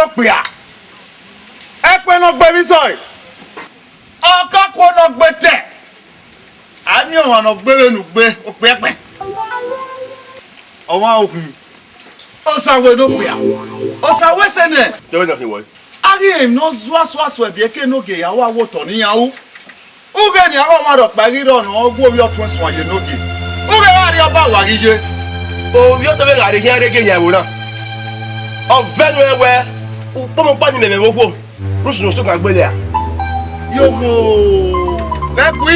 Okpia, ẹkpẹn ne ọ gbe vbe isọe, ọ ka kuo ne ọ gbe tẹ. A miẹn ọmwa ne ọ gbe vbene u gbe, okpia ẹkpẹn. Ọmwa okhuo, Osawe ne okpia, Osawe sẹ nẹ. Te wẹ nọ khin wẹ? A ghi rẹn emwi ne ọ zua suasua ẹbe ẹke ne ogie ya wa wo otọ ne iran ru. Ughe ne a gha ọmwa rhọkpa ghi rrọọ ne ọ gu ovbi ọtuẹn suẹn ye ne ogie. Ughe gha rrie ọba wa ghi ye. Ovbi ọtẹn mwẹ gha rre khian rre gie yan ẹvbo na. Ọ vẹ nuẹn wẹ, ukpọmọ ọkpa ni mẹ mwẹ vbe okhuo, rhunmwuda ne osọkan gbele a. Yo wo, ghẹ gui,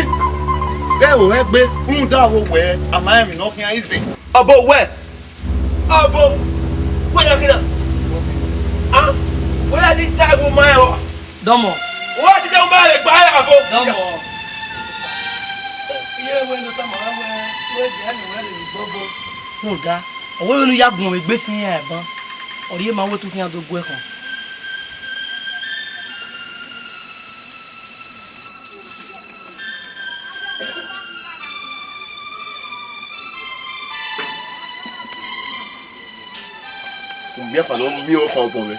ghẹ ho ghẹ gbe, rhunmwuda ọvbo wẹ, a ma rẹn emwi ne ọ khian i zẹ. Ọbo wẹ, ọbo, wẹ ya khian. Ah, wẹ ya ni ta ẹvbo ma rẹn ọ. Dọmọ. Wẹ ya ni ta ẹvbo ma rẹn gba rẹn ọbo. Dọmọ. Iye wẹ ne ọ tama wẹ, wẹ dia ni wẹ rre gbogbo. Rhunmwuda, ọ wẹ vbene u ya gbọnmwẹ egbe sin iran ẹban, ọ rhie ma wẹ te u khian do gu ẹkhọn. Miẹn ọkpa ne ọ miẹn ọkpa obọ mwẹ.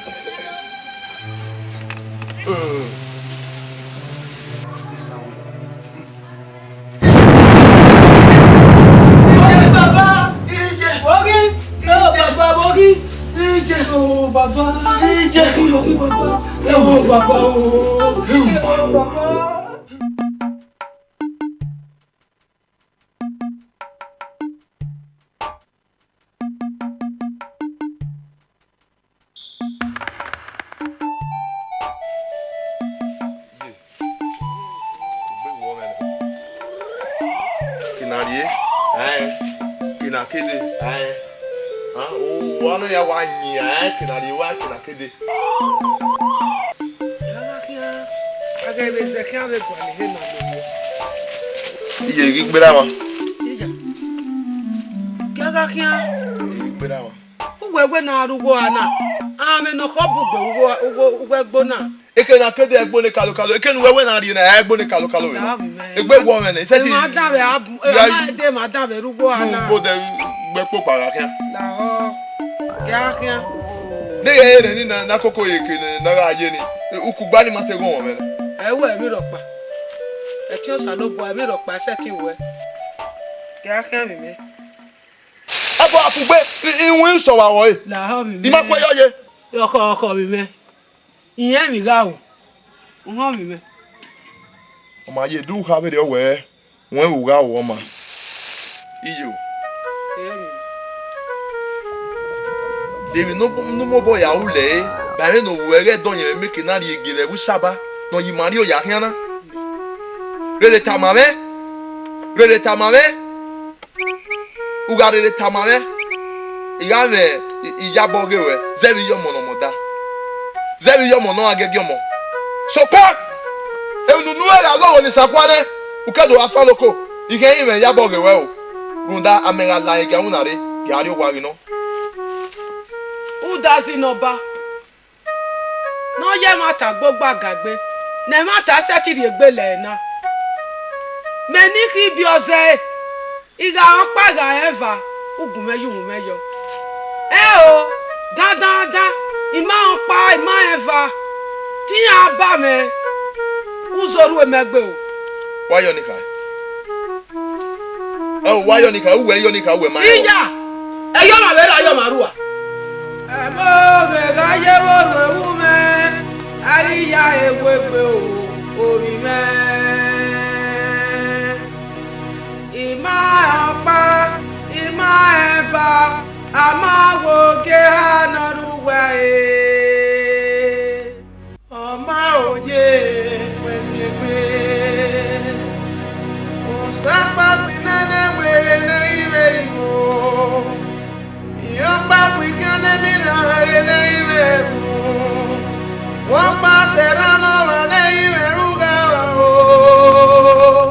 Baba, Bogi, oh, Baba, Bogi. Oh, Baba, Bogi, Bogi, Baba. Oh, Baba, oh, oh, Baba. Egbe wọ mwẹ nẹ. Kina rrie, ẹn, kina kede, ẹn. Ah, o, wa nọ ya wa yin, ẹn, kina rrie wa, kina kede. A gha khian, a ghẹ vbe zẹ khian vbe gualọ ehe na lele. Iye ghi gberra mwa. Iya. Gha gha khian. Iye ghi gberra mwa. Uwẹ wẹ ne a rre ugho a na, amẹ ne ọ khọ bu gbe ugho, ugho, ugho ẹgbo na. Eke na kede ẹgbo ne kalokalo, eke ne uwẹ wẹ na rrie na, ẹgbo ne kalokalo wẹ na. Egbe wọ mwẹ nẹ, isẹtin. Ima danmwẹ a bu, ya ima de ima danmwẹ rre ugbo a na. Ugbo dẹ gbe kpokpa gha khian. Lahọ, gha khian. Ne ghẹ rẹn ni na, na koko ye eke ne na gha ye ni, ukugba ni ma te ghọnmwẹ mwẹ na. Ẹ wẹ emwi rhọkpa. Ẹtin Osanobua, emwi rhọkpa sẹtin wẹ. Gha khian vbe mwẹ. Ẹbọ afugbe, i, i win sọ wa rọe. Lahọ vbe I ma mwẹ. Kue yọ ye. Ọkhọ, ọkhọ vbe mwẹ. Irẹn emwi gha ru. Uhọn vbe mwẹ. Ọ ma ye do u kha vberriọ wẹ, wẹ u gha ru ọma. Iyo. Irẹn emwi. De emwi ne u, ne u mobọ ya ru lẹre, ba ẹmwẹ ne ovbi uwẹ ghẹ dọyẹnmwẹ eke na rrie gie vbe ẹvbo Isaba, ne ọ ye ima rrie oya khian na. Rere tama mwẹ, rere tama mwẹ. U gha rere tama mwẹ, I gha mwẹ I, iyabọ ghe ruẹ, zẹ vbe iye ọmọ ne ọmọ da, zẹ vbe iye ọmọ ne ọ gha giẹgiẹ ọmọ. Sokpan, emwi ne unu ẹre gha lọghọ ne Isakua nẹ, u ke do gha fan noko, I khẹ i mwẹ iyabọ ghe ruẹ o, rhunmwuda amẹ gha la rẹn gia wu na rre, ya rrie owa ghi nọ. Udazi ne ọba. Ne ọ ya ẹmwata gbogbo agagbe, ne ẹmwata sẹtin rhie egbe lẹ ẹre na. Mẹ ne I khin biẹ ọzẹe, I gha rẹn ọkpa, I gha rẹn eva, ugbẹn mwẹ ye uhunmwu mwẹ yọ. Ẹo, dandandan, I ma rẹn ọkpa, I ma rẹn eva, te iran ba mwẹ, u zẹ orhu mẹ gbe o. Wa yọ ni kha. Ẹ o, wa yọ ni kha, uwẹ yọ ni kha, uwẹ ma rẹn. Iya, ẹ yọ ma vbe ra, yọ ma rua. Ẹmwẹ ọghe gha ye vbe orhu ẹvbo mwẹ, a ghi ya ewu egbe o, ovbi mwẹ. I ma rẹn ọkpa, I ma rẹn eva, a ma wo ogie eha ne ọ rre uwa ẹre. Ọ ma ro ye, wẹ si egbe. Osa kpakpi nene wẹ ne I vbe ru. Iyọkpa kpikẹ ne mi na ghe ne I vbe ru. Wẹ ọkpa sẹ erha ne ọmwa ne I vbe ru gha o.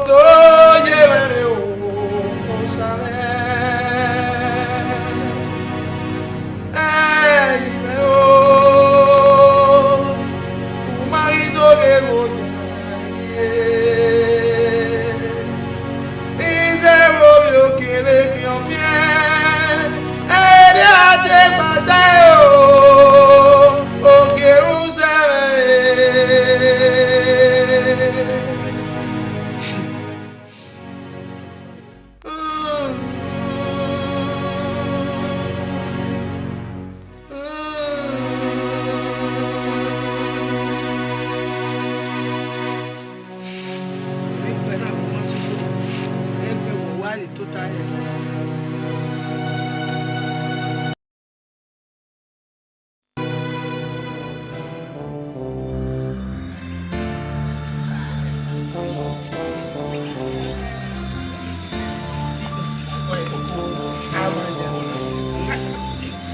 Do ye mwẹ rre o, Osa mwẹ. Ẹ i mwẹ o, u ma ghi do vbe gho ye. Izẹ vbe ovbi oke vbe khian ọviẹn, ẹre a te kpata ẹre o, oke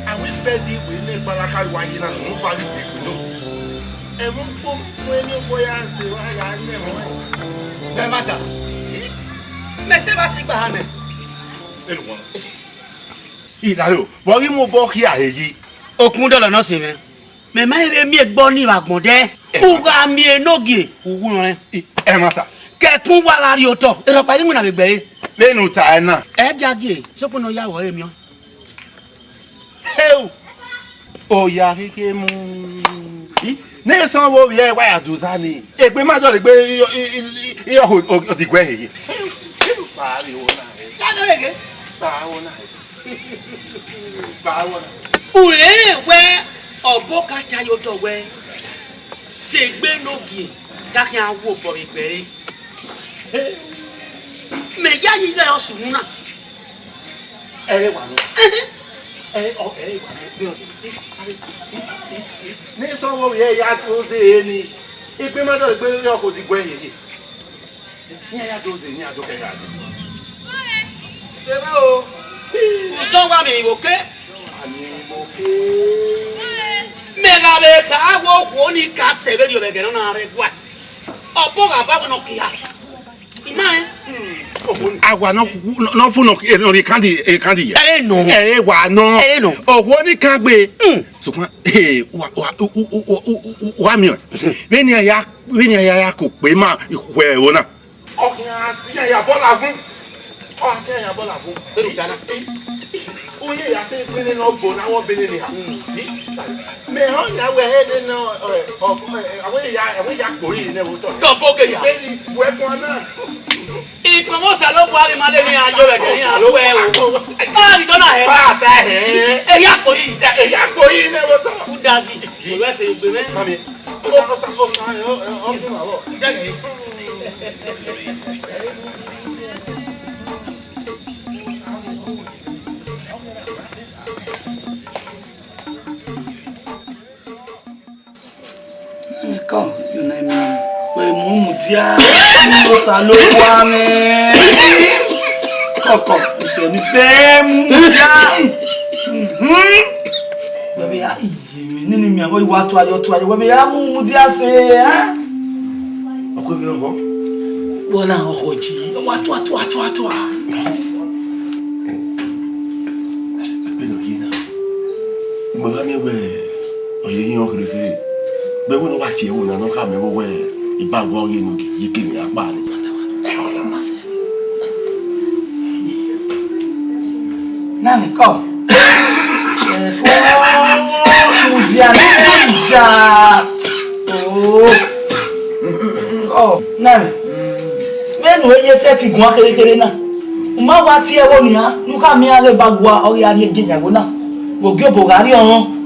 Avbe ibẹdẹ iwẹ ne kparaka wa yi na, ne ọ va vbe ikpekpe nọ. Ẹmwẹ ukpo, ẹmwẹ ukpo ya sẹ, wa ya nẹ ẹmwẹ. Mẹ ma ta. Mẹ sẹ vbe a si gba ha nẹ. Elu wan. Ilaro, vbe ọ ghi mu obọ khia he yi? Okun dọlọ nọ sẹ mwẹ. Mẹ ma vbe miẹn egbe ọnii vbe agbọn dẹ. U gha miẹn enogie, u wu rẹn. Ẹmwata. Kẹkun wa gha rrie otọ, erhọkpa ghi winna vbe egbe ẹre. Vbene u ta ẹna. Ẹ bia gie, sokpan ne ọ ya vbe ọre miẹn. Heu! Oya khekhe mu. I, ne esọn vbe ovbi ẹre wa ya do za ni. Egbe ma dọlegbe irọ ho odiguẹ he. U rẹnrẹn wẹ ọbo ka ta ye otọ wẹ, sẹ egbe ne ogie, te a khian wu obọ vbe egbe ẹre. Mẹ yayi ighẹ ọ sunu na. Ẹre wa nọ. Ẹre, ọ, ẹre wa nọ. Ne esọn vbe ovbi ẹre ya do ze ni. Egbe ma dọlegbe irọ ho odiguẹ he. Iran ya do ze, iran do kẹ gha dee. Deva o, uzọ wa miẹn vbe oke. Mẹ gha vbe kha wẹ okhuo ni ka sẹ vberriọ vbe ẹghẹ ne ọ na rre ẹguae. Ọbo gha ba wẹ ne ọ kia. I ma rẹn. Awa nọ, nọ fu nọ, nọ rhie kandi, kandi ya. Ẹre nọ. Ẹre wa nọ. Ẹre nọ. Okhuo ni kan gbe. Mm. Sokpan, eh, wa, wa, u, u, u, u, u, u, wa miẹn. Vbene iran ya, vbene iran ya, ya ko kpe ma ikhuẹ ẹvbo na. Ọ khian si iran ya bọ lavun. Ọ si iran ya bọ lavun. Eru ta na. Uye ya se bene nọ bo na wọ bene ni ha. Mẹ họn ya wẹ he de nọ, ọ, ọ, ọ, awẹ ya, awẹ ya kpo yi nẹ vbe otọ. Tọ bo ke ya. Beni wẹ kọn na. Ikpẹvbo Osanobua ghi ma lele iran yo vbe ẹghẹ iran ru ẹre o. A ghi tọ na hẹ. Ba ta hẹ. Ehi akpo yi. Ehi akpo yi nẹ vbe otọ. Udazi. Wẹ sẹ egbe mwẹ. Mami. Osa, osa, osa, o, o, o, o, o, o. Kọ, yọ na emianmwẹ, wẹ mu mudia, Osanobua mwẹ. Kọkọ, isẹ ni fẹ mu mudia. Mhm. Wẹ vbe ya iye mwẹ, nene imianmwẹ wa tua yọ, tua yọ, wẹ vbe ya mu mudia sẹ, a? Ọkọ ebe ọghọ. Wẹ na ọghọ ji, wa tua, tua, tua, tua. Ẹgbẹe ne ọ ye na, mẹ gha miẹn wẹ ọ ye yin ọ kherhe kherhe, vbe ẹvbo ne ọ wa tie ẹvbo na ne ọ khama mwẹ wẹ I ba guan ye ne ye ke mẹ akpa ni. Na mwẹ kọ. Mudia ne ja. Oh. Ọ, na mwẹ. Vbene u ye sẹtin guan kherhe kherhe na, u ma wa tie ẹvbo nian, ne u khama iran ghe ba gua, ọ ghi a rrie eje yan ẹvbo na, vbe ogie obọ gha rrie ọnrọn.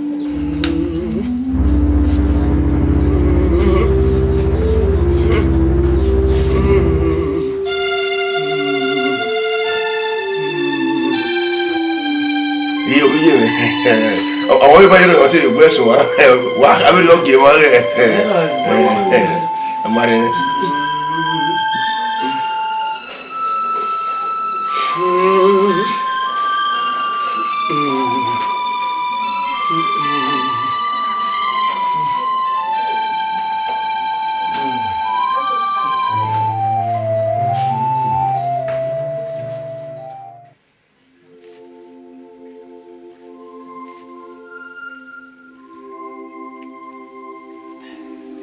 Iye, iye mwẹ. Ọ, ọ, ọ, ọ, ọ te egbe ẹsẹ wa. Wa, a vbe lọ gie wa ghẹ. Mare.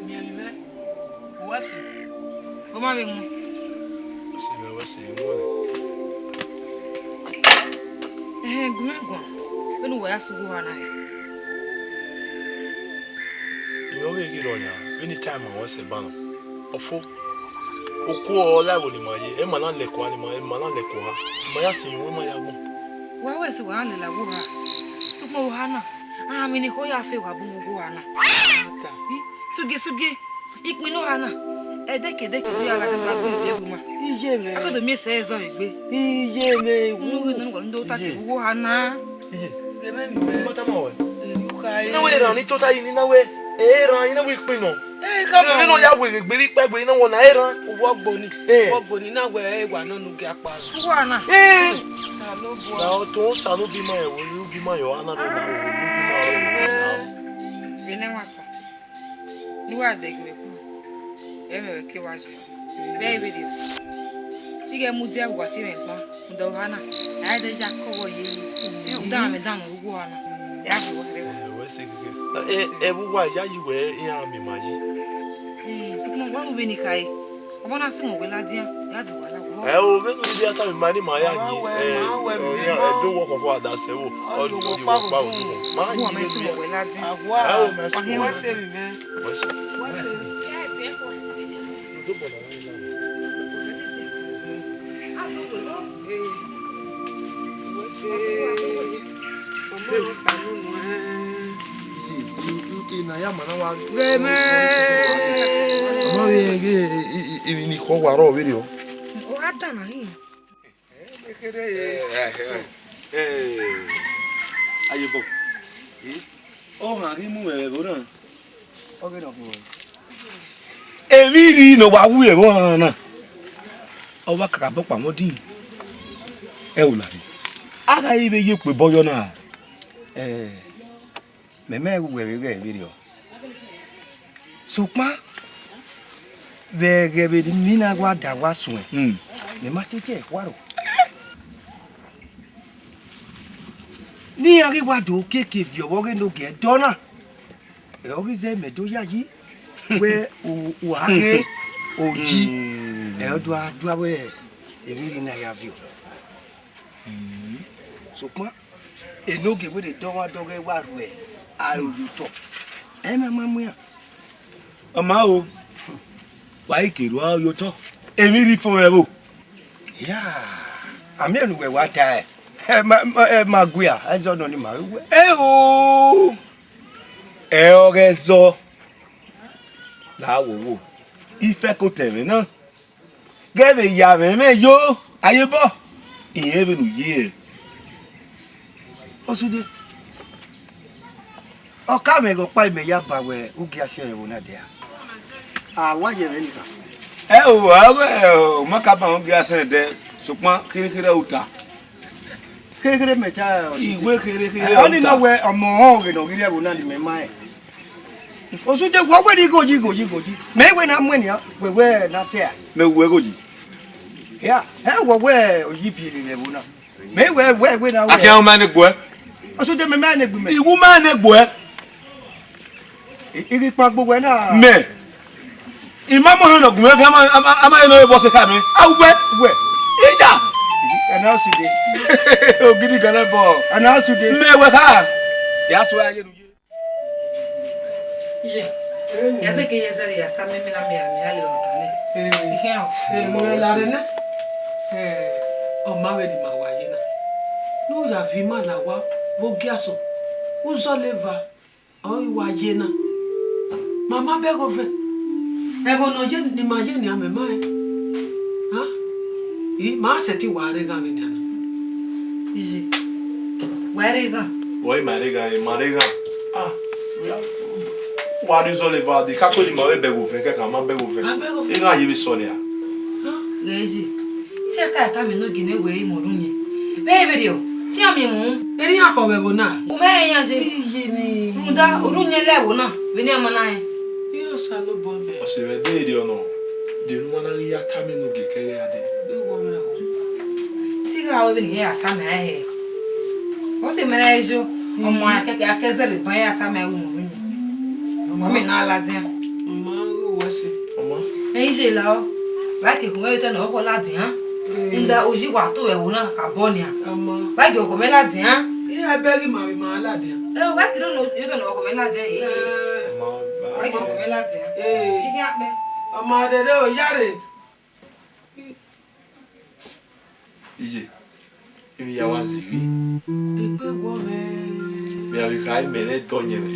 Miẹn vbe uwa si, ọ ma vbe mu. Ọ si vbe uwa si, mu nẹ. Ẹhẹn, gu mwẹ guan, vbene uwa ya sẹ uwu oha na hẹ? Imẹ ọghe ghi rrọọ yan, vbene I ta ma ruẹn sẹ banọ, ọ fo. Okuo ọre ọ la ẹvbo ne ima ye, ẹ ma na lẹkua ne ima, ẹ ma na lẹkua oha, ima ya sẹ iruẹn, ima ya gbọn. Wa wẹ sẹ wa na lele avbe oha, sokpan oha na, a vbe ne ikho ya fe wa bun vbe oha na. Sugie, sugie, ikpinna oha na, Ẹdẹkẹdẹkẹ, ọ ya gha dagba gbe egbe ma. Iye mwẹ. A ka do miẹn sẹ ẹzọ egbe. Iye mwẹ. Unu ghi nọ, unu ghi nọ, unu do ta ke Iye. Uwu oha na. Iye. Gẹmẹ mẹ. Mọ tama wẹ. Uka e. Na wẹ eran ni tota yi ni na wẹ. Eran, ina wẹ ikpin nọ. Eh, come on. Ina ya wẹ egbe ikpa egbe, ina wọ na eran. Uwọ gboni. Eh. Uwọ gboni na wẹ ewa nọ nu gi akpa. Uwa na. Eh. Osanobua. Na o to Osanobua ma ẹvbo, Osanobua ma yọ, ana do na o, Osanobua ma yọ. Vbene wa ta. Ne uwa dẹghe mwẹ kpao, ẹ mwẹ vbe ke wa ye. Vbe ẹ i vberriọ, I ghẹ mudia vbe uwa tie mwẹ ban, rhunmwuda oha na, a i de ya kọ vbọ ye yi. Rhunmwuda mẹ dan ne uwu oha na, ya vbe uwa rre. Ẹ, wẹ sẹ gege. Ẹ, ẹ, vbe uwa ya yi wẹ iran miẹn ma yi. Ẹ, sokpan wa ru vbene I khare. Ọmọ na sẹ mwẹ wẹ ladian, ya vbe uwa la wọ. Ẹ o, vbene u rhie a tama ima ne ima ya yin, ẹ, ọ ya, ẹ do wọ khọkhọ a da sẹ vbo, ọ di wọ kpa vbo. Ma yin vbe ladian. Ẹ o, ma sẹ vbe. Wẹ sẹ. Wẹ sẹ. Ghẹ mẹ. Ọ ma vbe rẹn ghe emwi ni khọ wa rrọọ vberriọ. Ọ gha dan na hin. Ayebọ. Ọ ghan ghi mu mwẹ vbe ẹvbo na. Ọ ghe nọ khin wẹ. Emwi rhii ne ọ wa wu ẹvbo ọnrẹn na, ọ wa kakabọ kpa mwẹ odin. Ẹ o, la rre. A gha i vbe ye okpebọ yọ na. Ẹ, mẹ ma ru wẹ vbe ghẹ vberriọ. Sokpan, vbe ẹghẹ vbe ne I na wa da wa suẹn, Hmm. mẹ ma te je ẹre khuaro. Ne iran ghi wa do keke viọ vbe ọghe ne ogiẹ dọ na. Ẹ, ọ ghi zẹ mẹ do yayi, wẹ u, u a ghe oyi, Hmm. ẹ, ọ do a do a wẹ emwi rhii na ya viọ. Hmm. Sokpan, enogie wẹ ne dọmwadẹ ọghe wa rhuẹ aro ye otọ, ẹ ma ma mu iran. Ọ ma o, wa i ke rua ye otọ, emwi rhii fo mwẹ vbo? Ya, a miẹn ne uwẹ wa ta ẹe, ẹ ma, ẹ ma guia, ẹzọ nọ ni ma ru wẹ. Ẹ o, ẹ ọghe ẹzọ, la wo wo, I fẹko ta ẹmwẹ na. Ghẹ vbe ya mwẹ mwẹ yo, Ayebọ, irẹn vbene u ye. Osude, ọ ka mwẹ ghe ọkpa imẹ ya ba wẹ u gia sẹ ẹvbo na dia. A wa ye mwẹ nikan. Ẹ o, a wẹ, ọ ma ka ba u gia sẹ dẹ, sokpan kherhe kherhe u ta. Kherhe kherhe mẹ ta, Osude. Iwe kherhe kherhe Ẹ, ọ u ni nọ ta. Wẹ ọmọ ọghe ne ọ ghi rre ẹvbo na ne imẹ ma rẹn. Osude, wẹ wẹ ne igho yi, igho yi, igho yi. Mẹ wẹ na muẹn nian, wẹ wẹ na sẹ a. Mẹ wẹ igho yi. Ya, ẹ wẹ wẹ oyi viẹ vbe ẹvbo na. Mẹ wẹ wẹ wẹ na wẹ. Akhian ma ne gbuẹ. Osude, mẹ ma ne gbe mẹ. Iwu ma ne gbuẹ. I, I ghi kpagbo wẹ na. Mẹ. I ma mọ ne ọ gu mẹ fẹ, a ma, a ma, a ma ye ne ọ vbe bọ sẹ ka mẹ. A wẹ. Wẹ. Ida. Ẹ na Osude. Ogidi gẹlẹ bọ. Ẹ na Osude. Mẹ wẹ kha. Ya so ya ye nu ye. Ye, ya zẹ ke ye zẹ ya sa mẹ, mẹ na mẹ, mẹ ya le ọta nẹ. Eh. Ihe ahụ. Eh, mo la re na. Eh, ọ ma vbe ni ma wa ye na. Ne u ya viọ ima la wa, vbe ogiasọn. Uzọ leva, ọ i wa ye na. Ma ma bẹghe ovẹn. Ẹvbo ne ọ ye, ne ima ye nian, mẹ ma rẹn. Ha? I ma sẹtin wa rre ghan vbe nian na. Iye, wa rre ghan. Wẹ i ma rre ghan, i ma rre ghan. Ah, wa rhie uzọ leva dee, ka kue ne ima vbe bẹghe ovẹn, kẹkan ma bẹghe ovẹn. Ma bẹghe ovẹn. Iran ye vbe sọ nia. Ghẹ ye, te a ka tama enogie nẹ wẹ i mu orhu yẹn. Vbe vberriọ, te iran miẹn mu. Erriọ iran khọ vbe ẹvbo na. U mwẹ rẹn iran ye. Iye mwẹ. Rhunmwuda, orhu yẹn la ẹvbo na, vbene iran ma na rẹn. Iran Osanobua mẹ. Ọse mwẹ, de erriọ nọ, de ne u ma na ghi ya tama enogie kẹghẹ a dee. Te I gha ru vbene iran ya tama ẹre hẹ. Ọse mwẹ na yo, ọmọ a ke, a ke zẹlẹ ban ya tama ẹre mu orhu yẹn. Ọmọ mẹ na ladian. Ọ ma ghe uwẹ sẹ. Ọ ma. Ẹ i ye la ọ, wa ke khun mwẹ otọ ne ọ khọ ladian. Mm. Rhunmwuda, oyi wa to vbe ẹvbo na kakabọ nia. Ọ ma. Wa gie ọkhọ mwẹ ladian. Iran bẹghe ima vbe ima ladian. Ẹ, wa kere ne otọ ne ọ khọ mwẹ ladian, ẹ. Ẹ. Wa gie ọkhọ mwẹ ladian. Ẹ. Ihian kpẹ. Ọ ma rere o, ya rre. Iye, emwi ya wa zighi. Egbe wọ mwẹ. Mẹ gha vbe kha imẹ ne dọ yẹn mwẹ.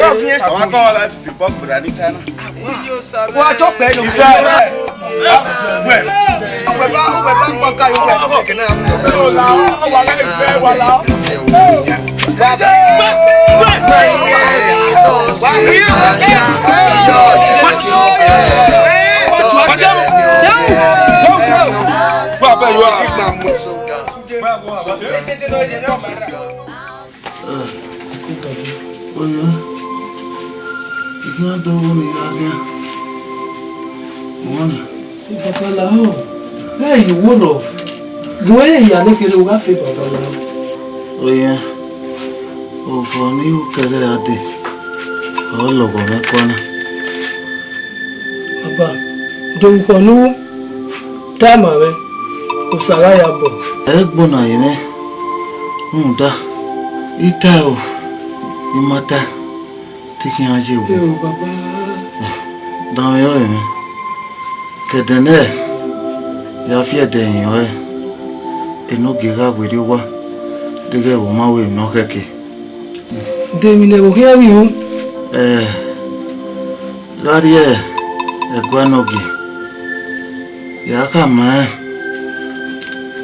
Wọ́n fi yẹn. Àwọn akọ́wọ́ la fi bọ́ gbèrà ní Ghana. Wọ́n á tọ́ pẹ́ lómi. Oya, I khian do vbene I gha khian. Ọmọ na. Baba lahọ, ghẹ ye owo rrọọ. Gu ẹre hia ne kherhe u gha fe baba lahọ. Oya, obọ ne I ru kẹghẹ a dee, ọ lọghọ mwẹ kua na. Baba, de orukhọ ne u tama mwẹ, Osa gha ya bọ. Ẹ i gbona ye mwẹ, rhunmwuda, I tae o, I ma tae, te I khian ye wu. Eo, baba. Danmwehọ ẹmwẹ, ke ẹdẹ nẹ, ya fi ẹdẹ hin ọre, Enogie gha werriẹ owa, deghẹ vbe ọ ma ru emwi ne ọ khẹke. De emwi ne ẹvbo khian ghi ru? Ẹ, gha rrie ẹguae ne ọ gie, ya khama rẹn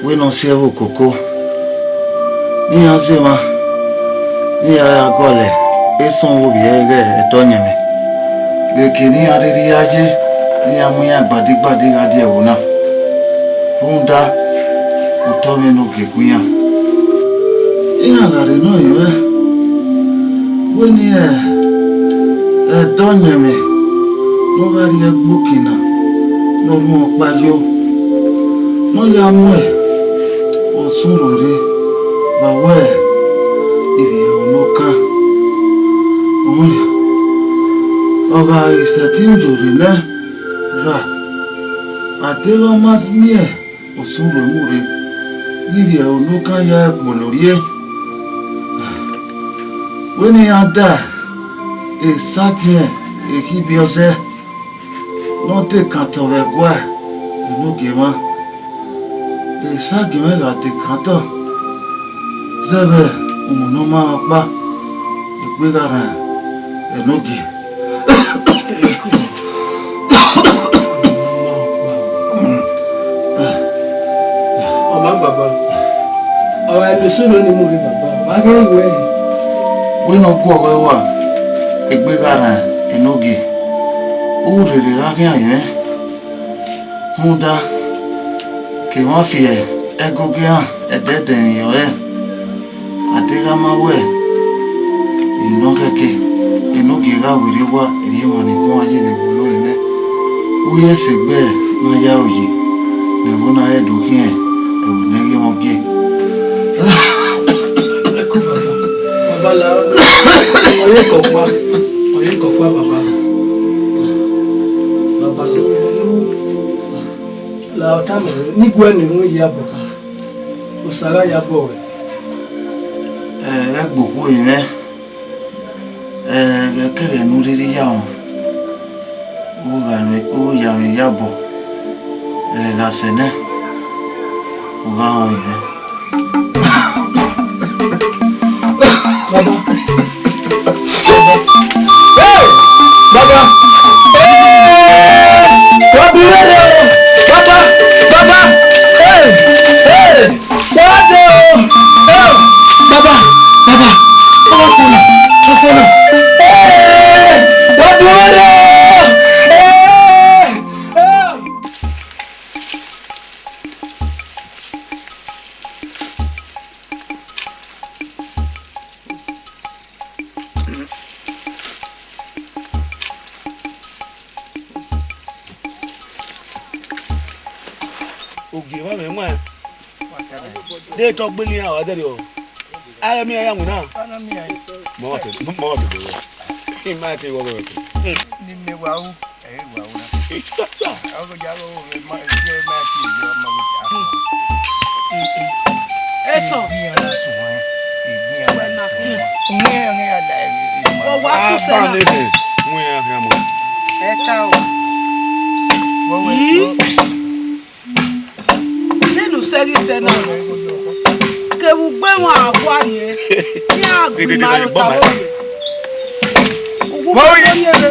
wẹ ne ọ si ẹvbo koko, ne iran zẹ emwa, ne iran ya gualọ esọn vbe ovbi ẹre ighẹ ẹdẹ ọyẹnmwẹ. Vbe eke ne iran rhirhi ya ye, ne iran mu iran gbadigbadi gha die ẹvbo na, rhunmwuda otọ mwẹ ne ọ gie gu iran. Iran gha rhe nọ yẹn mwẹ, wẹ ne ẹdẹ ọyẹnmwẹ ne ọ gha rrie ẹgbokina ne ọ rhuọn ọkpa yo, ne ọ ya mu Ọsun rre vbe wẹ ivbi ẹvbo ne ọ kan. Ọmọ na, ọ gha ghi sẹtin ye orre nẹ ra, a deghẹ ọ ma miẹn Osun rre mu rre, ghi rhie ẹvbo ne ọ kan ya ẹgbolo rrie. Wẹ ne iran da esagiẹn ekhibiọzẹ ne ọ dekantọ vbe ẹguae Enogie mwa. Esagiẹn mwẹ gha dekantọ zẹ vbe uhunmwu ne ọ ma rẹn ọkpa, egbe gha rran Enogie. Ọ ma baba, ọ gha emiẹn eso nọ ni mu rre baba, ọ ma ghe wẹ. Wẹ ne ọ guọghọ ẹre uwa, egbe gha rran Enogie, u rherhe gha khian yẹn. Rhunmwuda, ke emwa fi ẹgogo iran ẹdẹdẹ rinmwian ọnrẹn, a deghẹ a ma wẹ emwi ne ọ khẹke, Enogie gha werriẹ owa, erriọ emwa ni guan ye vbe ẹvbo ne ọ mwẹ. U ye sẹ egbe ne a ya aro yi, ne ẹvbo na re do khian ẹvbo ne ẹ i ghi mwẹ gie. Baba la, ọ ye kọ ọkpa, ọ ye kọ ọkpa, baba. Baba la, ọ tama mwẹ ne I gu ẹe ne erhunmwu ya bọ, Osa gha ya bọ ruẹ. Ẹ, ẹgbokhuo mwẹ, ẹ, ẹghẹ kẹghẹ ne u rhirhi ya mwẹ, u gha mwẹ, u ya mwẹ iyabọ, ẹ, gha sẹ nẹ, u gha rẹn ọnrẹn. Baba. Hey! Baba! Hey! Wa bi rere o! Baba! Baba! Hey! Hey! Wa de o! Hey! Baba! Baba! Baba fọnọ! Baba fọnọ! Hey! Wa bi rere o! Hey! Hey! Ogie vbe mwẹ. De tọ gbe ni a wa dẹrriọ. A ghi miẹn ya winna. Mọ te, mọ te do. I ma te wọ wẹ. Ni mẹ wa u. Ẹ wa wuna. Itata. Ọgọ ja lo ma je ma ti yo ma. Eso. Iyan na sun ẹ. Iyan wa na. Nge nge ada. Ọ wa su se na. Nge ya mo. Ẹ ta o. Wo we. Nene usẹ ghi sẹ na, kevbe ugbe ẹmwẹ a gua rrie, iran gbe ima re otaro rrie. Uwu koko rrie vbe.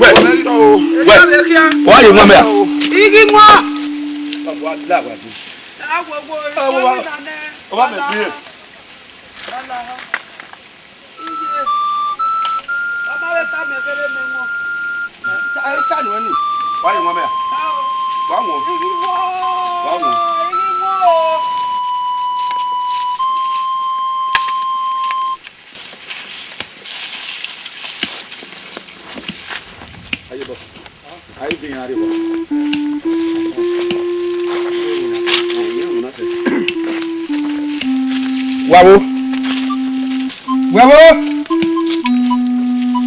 Wẹ, wẹ, wa ye wọn mẹ a? Ighi wọn. Ọba mẹ bi. Wa ye wọn mẹ a? Wa wọn. Wa wọn. Aye bọ. Aye gbe iran rre bọ. Wa vbo? Wa vbo?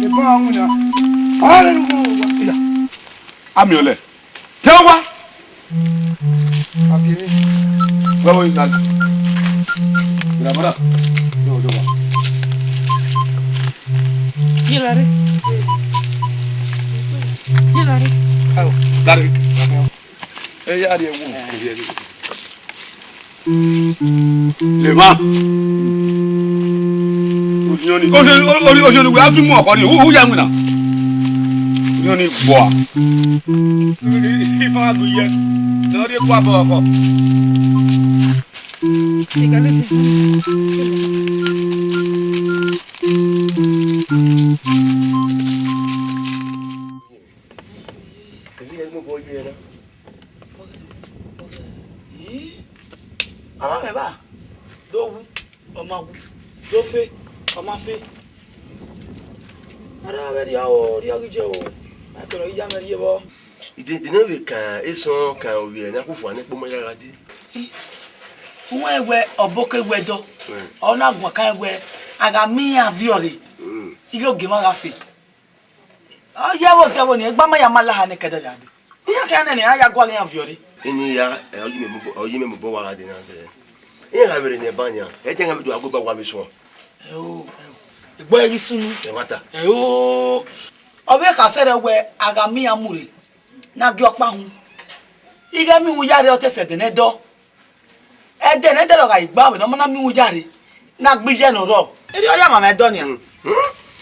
Ebọ a winna. Hallelujah. Amiọnlẹ. Te ọ wa. Wa vbo, Isaac? Mira, mira. Yo, yo, wa. Yelare. Yelare. Ayo, dare. Ẹ ya rrie ẹwu. Lema. Ohiọni, ohiọni, ohiọni, wẹ a fi mu ọkọ ni, u, u ya winna. Ohiọni gbua. Ifa gu ye. Nọ rhie kua bọ ọkọ. Ii, ara mwẹ evba, do wu, ọ ma wu, do fe, ọ ma fe. Ara vbe rria o, rria ghi je o, a kẹrọ iya mwẹ rrie vbọ. Idin, idin ne vbe kan esọn kan ovbi ẹre ne a khu fua ne ekpomọ ya gha die. Uwẹ wẹ ọbokẹ wẹ dọ, Mm. ọ na guan kan wẹ a gha miẹn iran viọ rre, Mm. ighe ogie mwa gha fe. Ọ ye vbe ozẹ vbọ ni, egba ma ya ma la ha ne kẹdẹ rria dee. Iran khian nene iran ya gualọ iran viọ rre. Ini ya, ẹ, ọ yi mẹ mobọ, ọ yi mẹ mobọ wa gha dee na sẹ. Iran gha vbe rre ne ẹban nian, ẹ i te iran vbe do gha gu egba wa vbe suẹn. Ẹo, ẹo. Egbe ẹre ghi sunu. Ẹmwata. Ẹo. Ọ vbe khasẹ rẹ wẹ a gha miẹn iran mu rre, ne a gie ọkpa hun. Ighẹ miẹn uhunmwu ya rre, ọ te sẹ ẹdẹ ne ẹdọ. Ẹdẹ ne ẹdẹ rọ gha gba vbe ne ọ ma na miẹn uhunmwu ya rre, ne a gbe iye ne ọ rrọọ. Erriọ ọ ya mwamwa ẹdọ nian. Mm.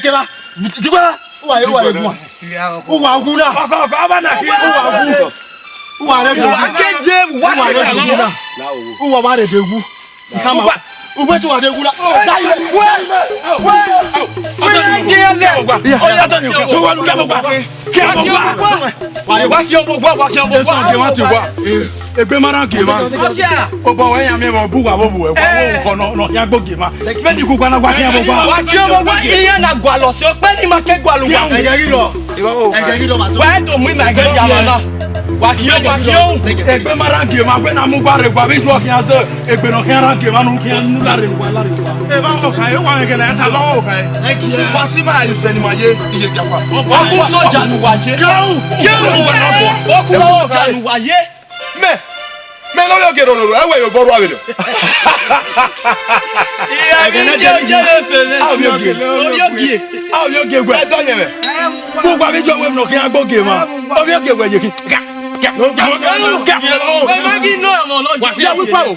kẹba. Ti kẹba. Uwa, uwa, uwa. Uwa wu na. Ọkọ, ọkọ, ọba na. Uwa wu. Uwa rẹ de wu. Wa ke je, wa ke je. Uwa ma rẹ de wu. Uwa, uwa ti wa de wu na. Dai, we, we. Ọya dọni o. So wa lu kẹ mọ gba. Kẹ mọ gba. Wa khian obọ gua, wa khian obọ gua. Eso ge ma ti gua. Egbe ma rhan ge ma. Ọsia. Obọ wẹ yan miẹn vbe bu wa vbe obuẹ. Wa wo kọ nọ, nọ ya gbo ge ma. Vbene ikun kpa na wa khian obọ gua. Wa khian obọ gua, iran na gualọ sẹ, okpẹ ni ma ke gualọ uwa. Ẹgẹ ghi rọ. Ẹgẹ ghi rọ ma so. Wa do mu ima ẹgẹ ya ma na. Wa khian, wa khian. Egbe ma rhan ge ma, wẹ na mu gba rre gua, vbe ju ọ khian zẹ. Egbe ne ọ khian rhan ge ma, ne u khian nu lare uwa, lare uwa. Evba wọ kha, e wa mwẹ gele, ẹta lọ wọ kha. Wa si ma, isẹ ni ma ye, iye Japa. Ọkpa soja ne uwa ye. Kẹu! Kẹu! Ọkpa soja ne uwa ye. Mẹ, mẹ ne ovbi ogie roro, ẹ wẹ ye obọ rua vberriọ. Iya, ẹgẹ ne ovbi ogie ye fẹ nẹ. A ovbi ogie. Ovbi ogie. A ovbi ogie wẹ. Ẹ dọ yẹn mẹ. Uwa vbe jọ wẹ ne ọ khian gbe ogie ma. Ovbi ogie wẹ ye khin. Wẹ ma ghi nọ ẹmwẹ ọlọya. Ya wẹ ikpao.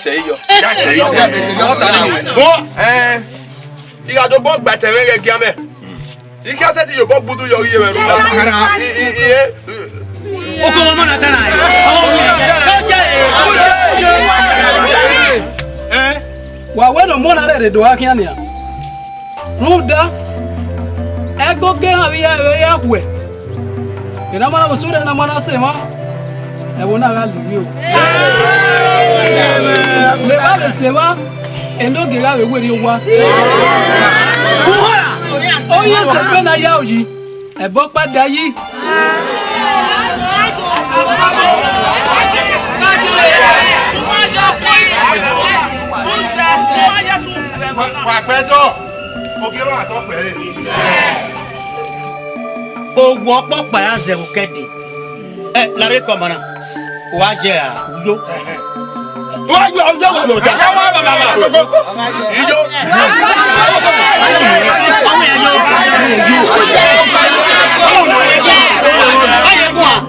sẹ yọ. Bọ, eh, I gha do bọ gba ẹtẹ mwẹ ghẹ gia mẹ. I ka sẹtin ye obọ gbudu yọ ghi ye mwẹ rhunmwuda. I, i, i, eh, Ogo ọmọ na ta na. Eh? Wa wẹ ne ọmọ na rherhe do gha khian nian. Rhunmwuda, ẹgogo ehan vbe ya, vbe ya khuẹ. Ena ma na vbe sunu, ena ma na sẹ emwa, ẹvbo na gha liri o. Mẹ vbe sẹ emwa, enogie gha vbe werriẹ owa. Uhoran, ọ ye sẹ egbe ne a ya oyi, ẹbọ ọkpa da yi. Wa kpẹ dọ, ogie ma tọ kpẹre. Owa ọkpọkpa ya zẹ vbe okẹdin. Ẹ, larre kọ ma na. Wa ye a, uyo. Wa ye, uyo wa lo da. Iyo.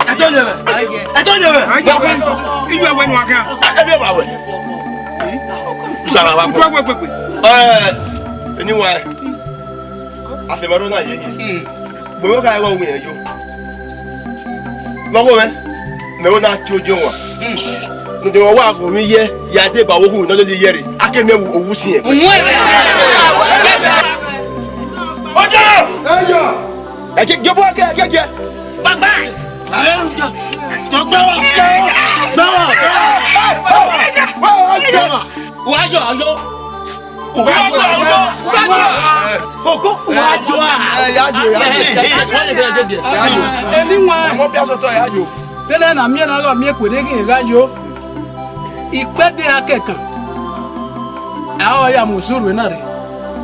Ẹ tọ yẹ vẹ. Ẹ tọ yẹ vẹ. Iyo ẹwẹ nu a kan. Ẹ bẹ wa wẹ. Sara wa. Wẹ, wẹ, wẹ, wẹ. Ẹ, eni wa. Afẹn ma rho na ye yi. Gbẹn vbe ọ gha rẹn ọghe ẹ yo. Vbe ọghe mwẹ, mẹ vbe na tie ojo wan. Rhunmwuda wa gho mwẹ ye, ya deba vbe okhuo ne ọ lele iyẹre, a ke miẹn owu sin ẹn. Ojo! Ẹ je, je bu ẹkẹ, je, je. Bye bye. Ẹ, tọ gbẹ wa, gbẹ wa, gbẹ wa, gbẹ wa. Wa yọ, yọ. Wa yọ, yọ, wa yọ. Ogo, wa yọ a. Ẹ, ya yọ, ya yọ. Eni wan. Mo bi asotọ ya yọ. Vbene na miẹn na gha miẹn kue ne ghi gha yo. Ikpẹdẹ a kẹkan. A ho ya mu suru na rre.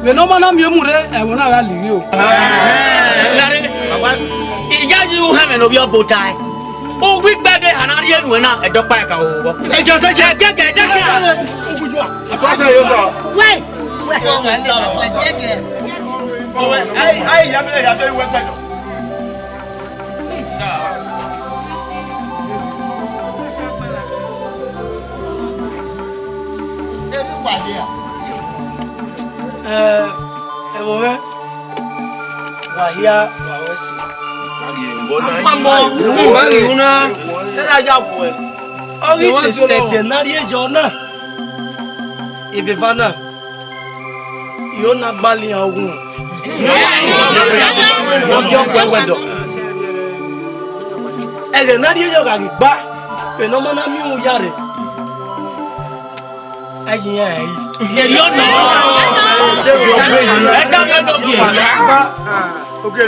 Vbene ọ ma na miẹn mu rre, ẹvbo na gha liri o. Gha rre, iyayi uhẹnmwẹ ne ovbi ọbo tae. Uwu ikpẹdẹ eha na rhie nuẹn na, ẹdẹ ọkpa ẹka vbe vbọ. Ẹjọ sẹ jẹ. Ẹgẹgẹ, ẹgẹgẹ. Wẹ. Ai, ai, ya bẹ, ya bẹ, wẹ gbẹdọ. Ẹ, ẹvbo mwẹ, wa hia, wa ru ẹse. Amọ, wa ghi ru na. Ẹ na ya wẹ. Ọ ghi te sẹ ẹdẹ ne a rhie yọ na, evbevba na, I ho na gbalọ iran uwu. Ọ yọ wẹ wẹ dọ. Ẹghẹ ne a rhie yọ gha ghi gba, vbene ọ ma na miẹn uhunmwu ya rre. A yi iran ẹre yi. Eri ọnọ. Ẹ ka miẹn nọ gie. Oko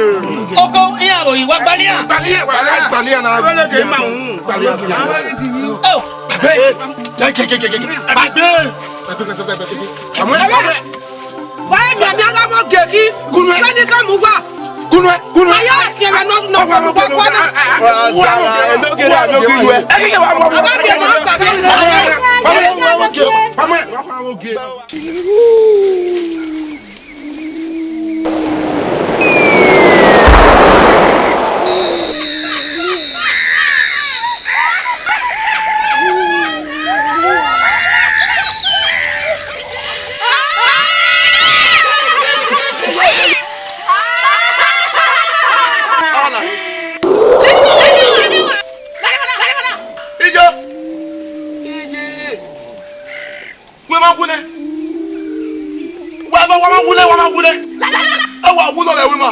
iran vbe oyi wa gbalian. Gbalian, gbalian, gbalian na. Gbalian, gbalian. Oh. Gbàgbé. Gbàgbé. Gbàgbé. Gbàgbé. Wa emian ne a gha vbe ogegi. Kunu ẹ. Vbene I ka mu uwa. Kunu ẹ, kunu ẹ. A ya si ẹmwẹ nọ, nọ, nọ, nọ, nọ, nọ. Wa sa, ẹ, no gere, no gere. Ẹ ghi wa mu. A gha biẹ ne ọ sa gha. Mama, mama, okay. Mama, okay. A wu nẹ. Ẹ wa wu nọ vbe ẹvbo ima.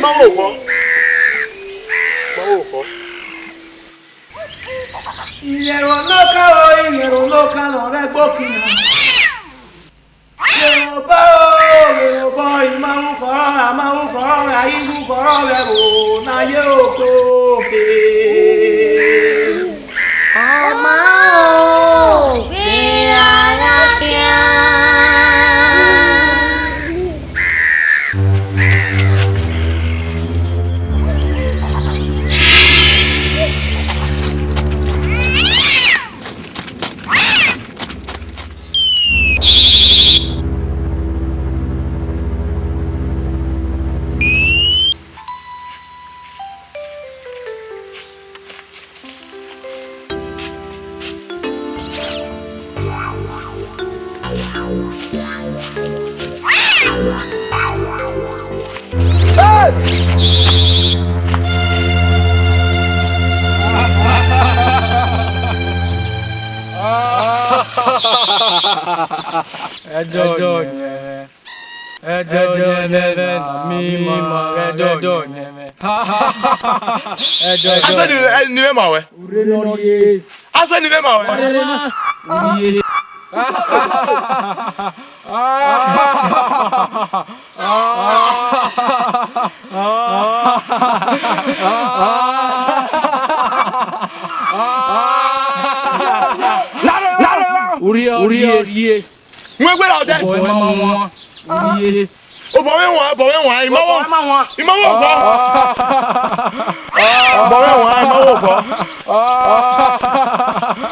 Ma wo okhọ. Ma wo okhọ. Iyẹn ọre ọnọkan o, iyẹn ọre ọnọkan ne ọ rre ẹgbokin na. Vbe obọ o, vbe obọ, I ma ru khọrọ, a ma ru khọrọ, a ghi ru khọrọ vbe ẹvbo ne a ye oko khe. Ọ ma o, vbe ra gha khian. Ẹdẹ ọyẹnmwẹ. Ẹdẹ ọyẹnmwẹ na mi ma ẹdẹ ọyẹnmwẹ. Ẹdẹ ọyẹnmwẹ. Asẹ ni, ni vbe ma wẹ. Urre ne ọ rrie. Asẹ ni vbe ma wẹ. Urre ne ọ rrie. Urria, urria, urria. Wẹ gbe ra odẹ. Obọ mwẹ ma wan. Obọ mwẹ wan, obọ mwẹ wan, I ma wan. I ma wan obọ. Obọ mwẹ wan, I ma wan obọ.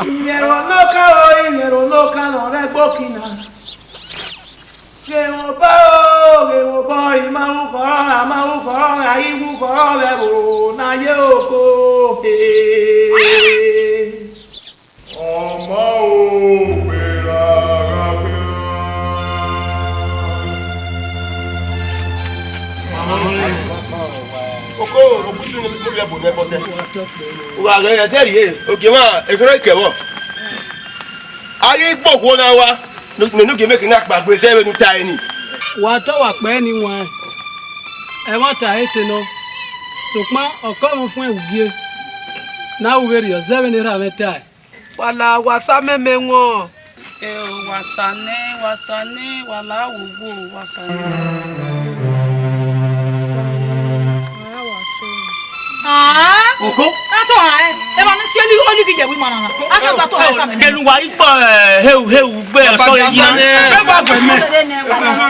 Iyẹn ọre ọnọkan o, iyẹn ọre ọnọkan ne ọ rre ẹgbokin na. Ghe mwẹ obọ o, ghe mwẹ obọ, I ma ru khọrọ, a ma ru khọrọ, a ghi ru khọrọ vbe ẹvbo ne a ye oko khe. Ọ ma o, vbe ra gha khian. Oko, okusu ne u rhie ẹbọ nẹ, bọtẹ. U gha ghẹ ẹdẹ rhie, ogie mwa, ekhorho ikẹvbọ. A ghi gbe okhuo na rua, ne, ne u gie mẹ ke na kpagbe zẹ vbene u tae nii. Wa tọ wa kpẹẹ nii waẹn, ẹmwata ẹre te nọ, sokpan ọ ke mwẹ ọfuẹn ugie ne a ru vberriọ zẹ vbene erha mwẹ tae. Wa la, wa sa mẹmẹ wọn. Ẹ o, wa sa nẹ, wa sa nẹ, wa la wo wo, wa sa nẹ. Ah! Oko? A tọ ha ẹ? Ẹ ma ne si oli, oli ghi yẹ wi ma na na. A ka gba tọ ha ẹ sa mẹ. Kẹlu wa ikpọ, eh, heu, heu gbe ọsọ re yi na. Ẹ gba gbẹ mẹ.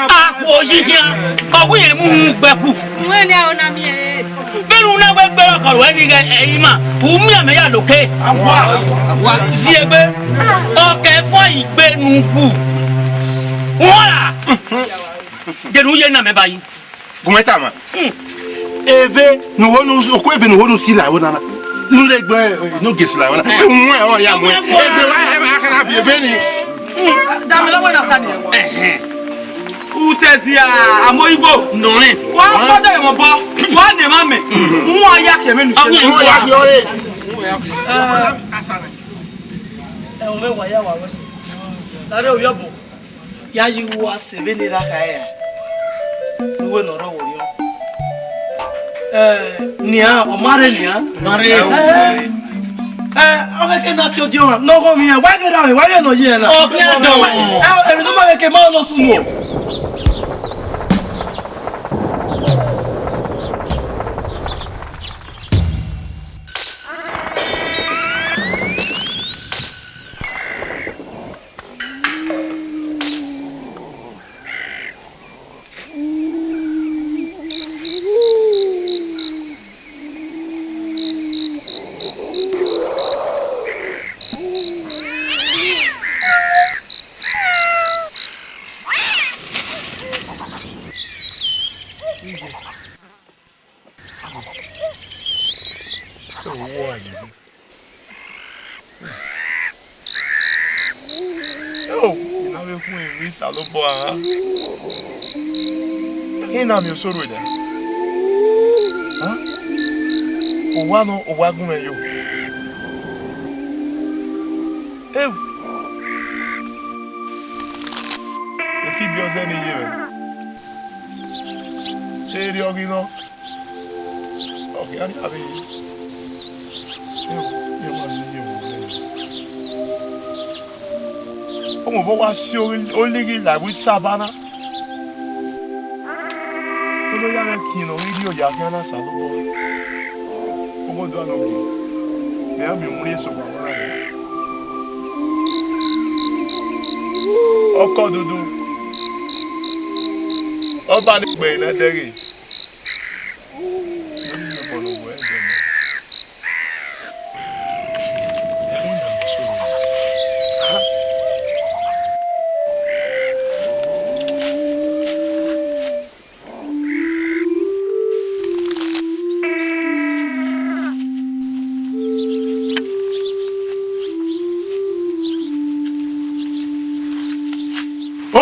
A khuo yi khian. Ọ wi mu hu gbe ku. Wẹ ne a na miẹn. Vbene u na wẹ gbe ọkọ ruẹ ni ghẹ ẹre ima, u miẹn mẹ ya lo ke. Awa, awa. Ziegbe, ọ kẹ fọ igbe ne u gu. Wọra. Gẹdẹ u ye na mẹ ba yi. Gu mwẹ tama. Eve ne u ho nu, oko eve ne u ho nu si la ẹvbo na na. Nu le gbe, eh, nu gesi la ẹvbo na. Ẹ, wẹ ọ ya mu. Egbe wa ẹ ma ka na viọ eve ni. Dame lọwọ na sa ni ẹvbo. Ẹhẹn. U te zia amoigbo nọ rẹn. Wa kpọdọ emọ obọ, wa ne emwa mẹ. Wẹ ọ ya ke emẹ ne u se. Wẹ ọ ya ke ọre. Ẹ, ẹmwẹ wa ya wa wẹ sẹ. Lare ovbi ọbo. Ya yi uwu a sẹ vbene erha kha ra, ne uwẹ ne ọ rre ọvbokhan. Ẹ, nian, ọ ma rre nian. Ma rre. Ẹ, ẹ, ọ vbe ke na tie odiọn, ne ọ ghọmwa iran, wa vbe ra mwẹ, wa vbe nọ ye ẹre na. Ọ khian dọ. Ẹ, emwi ne ọ ma vbe ke ma nọ sunu. Yo, I na vbe khuẹn emwi Osanobua. I na miẹn osoro nẹ. Hàn? Owa nọ, owa gun mwẹ yo. Ewu. Ekibiọzẹ ne I ye mwẹ. Erriọ ghi nọ. Ọ khian rhie avbe, ewu, iran ma zẹ iye vbe orẹ. Ọmọ vbe ọ wa si olighi la ẹvbo Isaba na. Ọ ya ghẹ kin ne ọ ghi rhie oya khian na Osanobua. Oghọdua nọ ghe, mẹ a miẹn urhie eso wa wara nẹ. Ọkọ dudu, ọba ne egbe ne ẹdẹghe.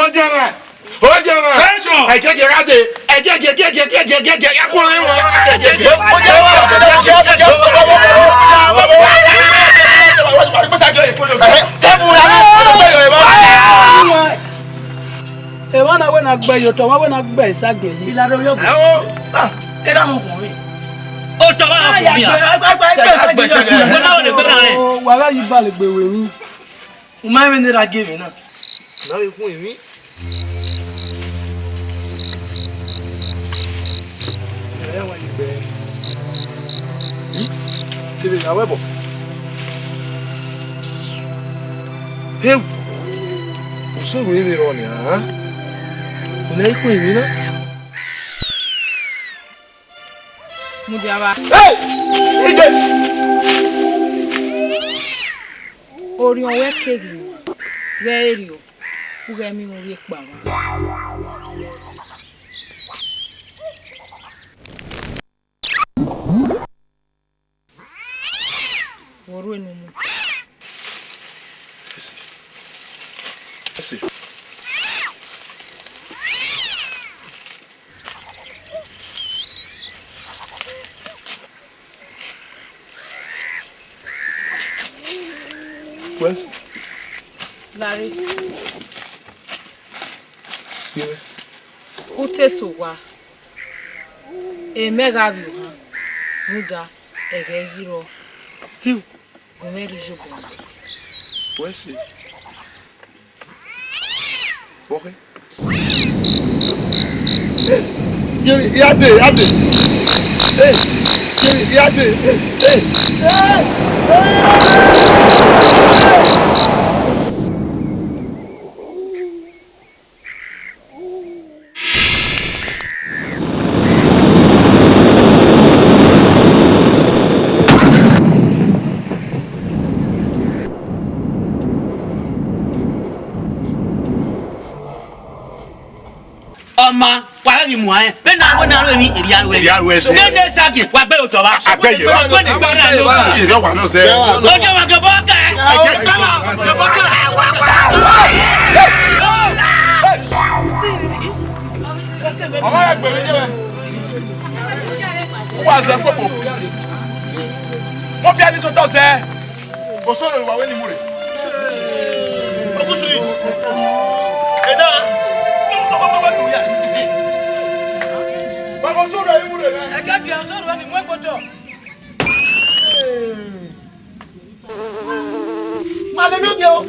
Odiọnmwẹ! Odiọnmwẹ! Ẹjọ! Ẹjẹjẹ gha dee! Ẹjẹjẹ, ẹjẹjẹ, ẹjẹjẹ, ẹjẹjẹ, ya khuọnmwi wọn! Ẹjẹjẹ! Emwa na wẹ ne a gbe ye otọ, wa wẹ ne a gbe esagiẹn yi. Ilaro yọ. Ẹ o, ah, erha mu khuọnmwi. Otọ wa khuọnmwi a. Agbe, agbe, agbe, agbe, agbe, agbe. Wẹ na wẹ ne gbe na rẹn. Wa gha yi bale gbe wẹ emwi. U ma rẹn vbene erha gie emwi na? Na vbe khuọnmwi. Ẹ wa yi gbe. Kevbe gha wẹ bọ. He, osoro vbe rrọọ nian, a? U na i khuọnmwi na? Mudia vba. Hey! Ije! Orhiọn ruẹ keghi ghẹ ẹre rriọ, u ghẹ miẹn irun rhie kpa mwa. Vbe ọ rre ne u mu? Ese. Ese. West. Larry. Kpẹrẹ. U te sẹ owa, emẹ gha vbe ohan, rhunmwuda ẹghẹ ghi rrọọ. Gu mwẹ rre iyobọ na. Wẹ sẹ. Vbọkẹ. Yeri, ya dee, ya dee. Hey, yeri, ya dee. Hey, hey. Ọma, wa ghi muẹn, vbene a wẹ ne a ru emwi, erriọ a ru ẹse. Erriọ a ru ẹse. Vbene Esagiẹn, wa gbe ye otọ vba. A gbe ye. Wa gbe ne gbe na lo. Erriọ wa nọ zẹ. Ojo wa gbe bọ kẹ. Ẹ jẹ́ kí wọ́n gbe bọ kẹ. Ọmọ rẹ gbèrè yẹ. Wọ́n wá zẹ kpokpo. Wọ́n bí a ní sọtọ zẹ. Osoro wa wẹ ni mu rre. Ogusu yi. Ena. Baba Osoro yi mu rre. Ẹgẹ dia Osoro ni mu ẹgbotọ. Ma lele ogie o.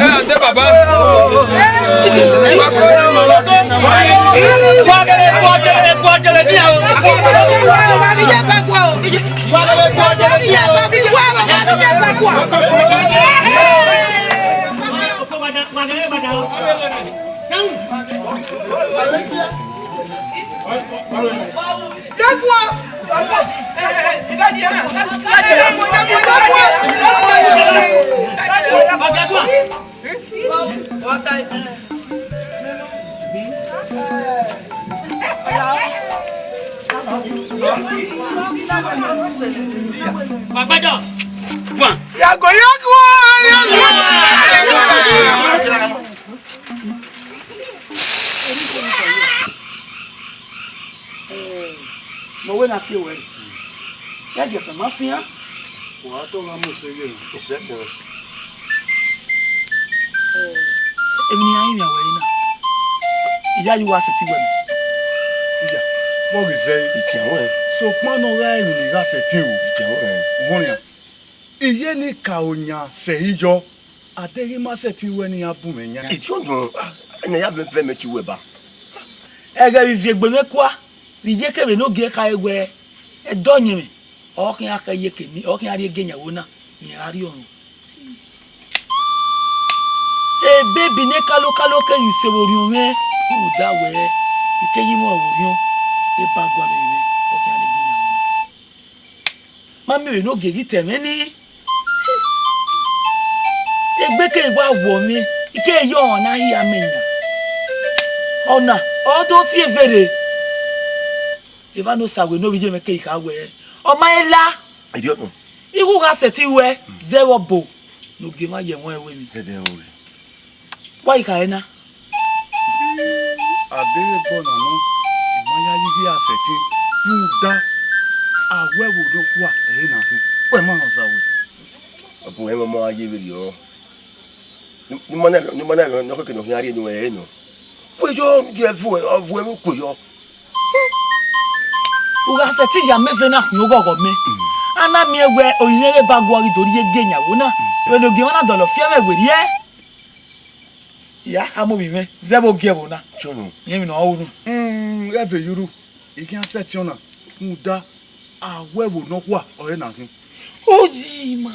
Ẹ, ande baba. Yago, yago, yago. Eh, mẹ wẹ na tie wẹ, ya gie ẹfe ma fian. Wa tọ gha mu ese ye. Ese ẹkẹn. Eh, emwi ne iran rinmwian wẹ na, I ya ye uwa sẹtin wẹ mẹ. Iya, vbọ ghi zẹ? Ikian wẹ. Sokpan ne ọ gha emwi ne I gha sẹtin ru. Ikian wẹ. Uhunmwu nian. Iye ni ka oyan sẹ iyọ, a deghẹ ima sẹtin ruẹ ne iran bun mwẹ yan. Idiọnọ, ẹna ya vẹ vẹ mẹ tie uwẹ ba. Ẹghẹ vbe ivie egbe mwẹ kua, vbe iyeke vbe ne ogie khare wẹ, ẹdẹ ọyẹnmwẹ, ọ khian khẹ iyeke ni, ọ khian rrie ege yan ẹvbo na, rẹn ra rrie ọnrẹn. Ebebi ne kalokalo keghi se vbe orhiọn mwẹ, rhunmwuda wẹ, I keghi mwẹ vbe orhiọn, eba gualọ mwẹ, ọ khian rrie ege yan ẹvbo na. Ma miẹn vbene ogie ghi ta ẹmwẹ nii. Egbe keghi wa wọ mwẹ, I keghi ye ọmwa ne a hia mẹ yan. Ọna, ọ do fi eve rre. Evba ne Osawe ne ovbi iye mwẹ keghi kha wẹẹ, ọ ma he la. Idiọnọ. Igho gha sẹtin ruẹ, zẹ vbe ọbo ne ogie mwa ye ẹmwẹ ruẹ ni. Ẹdẹ ọre. Wa ghi khare na. A deghẹ ẹbọ na nọ, ọ ma ya ye ighe a sẹtin, rhunmwuda, a wẹ vbe odọ kua ẹre na khin. Wẹ ma rẹn Osawe. Ọ bu ẹmwẹ ọmọ a ye vberriọ. Ne ima na, ne ima na, ne ọ khẹke ne ọ khian rhie ne uwẹ ẹre nọ. Kueyọ, gie vuẹ, ọ vuẹ vbe kueyọ. U gha sẹtin ya mẹ vbe na khian oghọghọ mẹ. A na miẹn wẹ orinmwi ẹre ba guọ ghi do rrie ege yan ẹvbo na. Vbene ogie mwa na dọlọ fi ẹmwẹ werriẹ, ya khama ovbi mwẹ zẹ vbe ogie ẹvbo na. Sure. Rẹn emwi ne ọ ru. Mm, ghẹ vbe ye urhu, I khian sẹtin ọna, rhunmwuda, a wẹ vbe odọ kua ọre na khin. Oyi ma.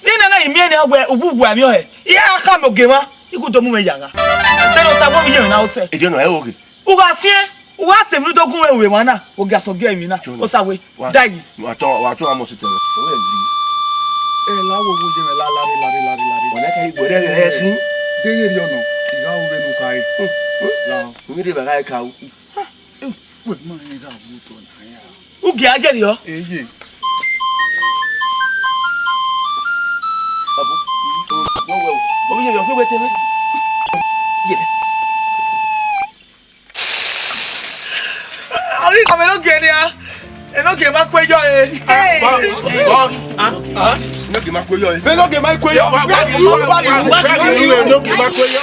Vbene a na i miẹn nian wẹ uwu uwu amwẹ ọhẹ, I ra khama ogie mwa, I gu do mu mwẹ ya gha. Vbene Osawe ovbi iye mwẹ na ru sẹ. Ede nọ, ẹ ro ghe. U gha fiẹn, u gha te emwi do gun mwẹ ru emwa na, ogie asọn gie emwi na. Sure. Osawe, wa, da yi. Wa tọ, wa tọ amọ sitẹ. Ẹ la wo wo ye mwẹ la, lare, lare, lare, lare. Wa na ka igbe rẹ, rẹ, rẹ, si. Deghẹ erriọ nọ, I gha ru vbene u khare. Hmm, hmm. La. Mi rre evba gha ka u. Wẹ ma rẹn gha vbe otọ na ya. U gie a ye rriọ? Eye. Ọbu, o, wẹ, wẹ, o, ovbi iye mwẹ, ọ khin wẹ te mwẹ. Ye. Ọghe ikọmẹ ne ogie nia, enogie ma kue yọ e. Hey. Ọ, ọ, ah, ah, enogie ma kue yọ e. Enogie ma kue yọ. Wa, wa, wa, wa, enogie ma kue yọ.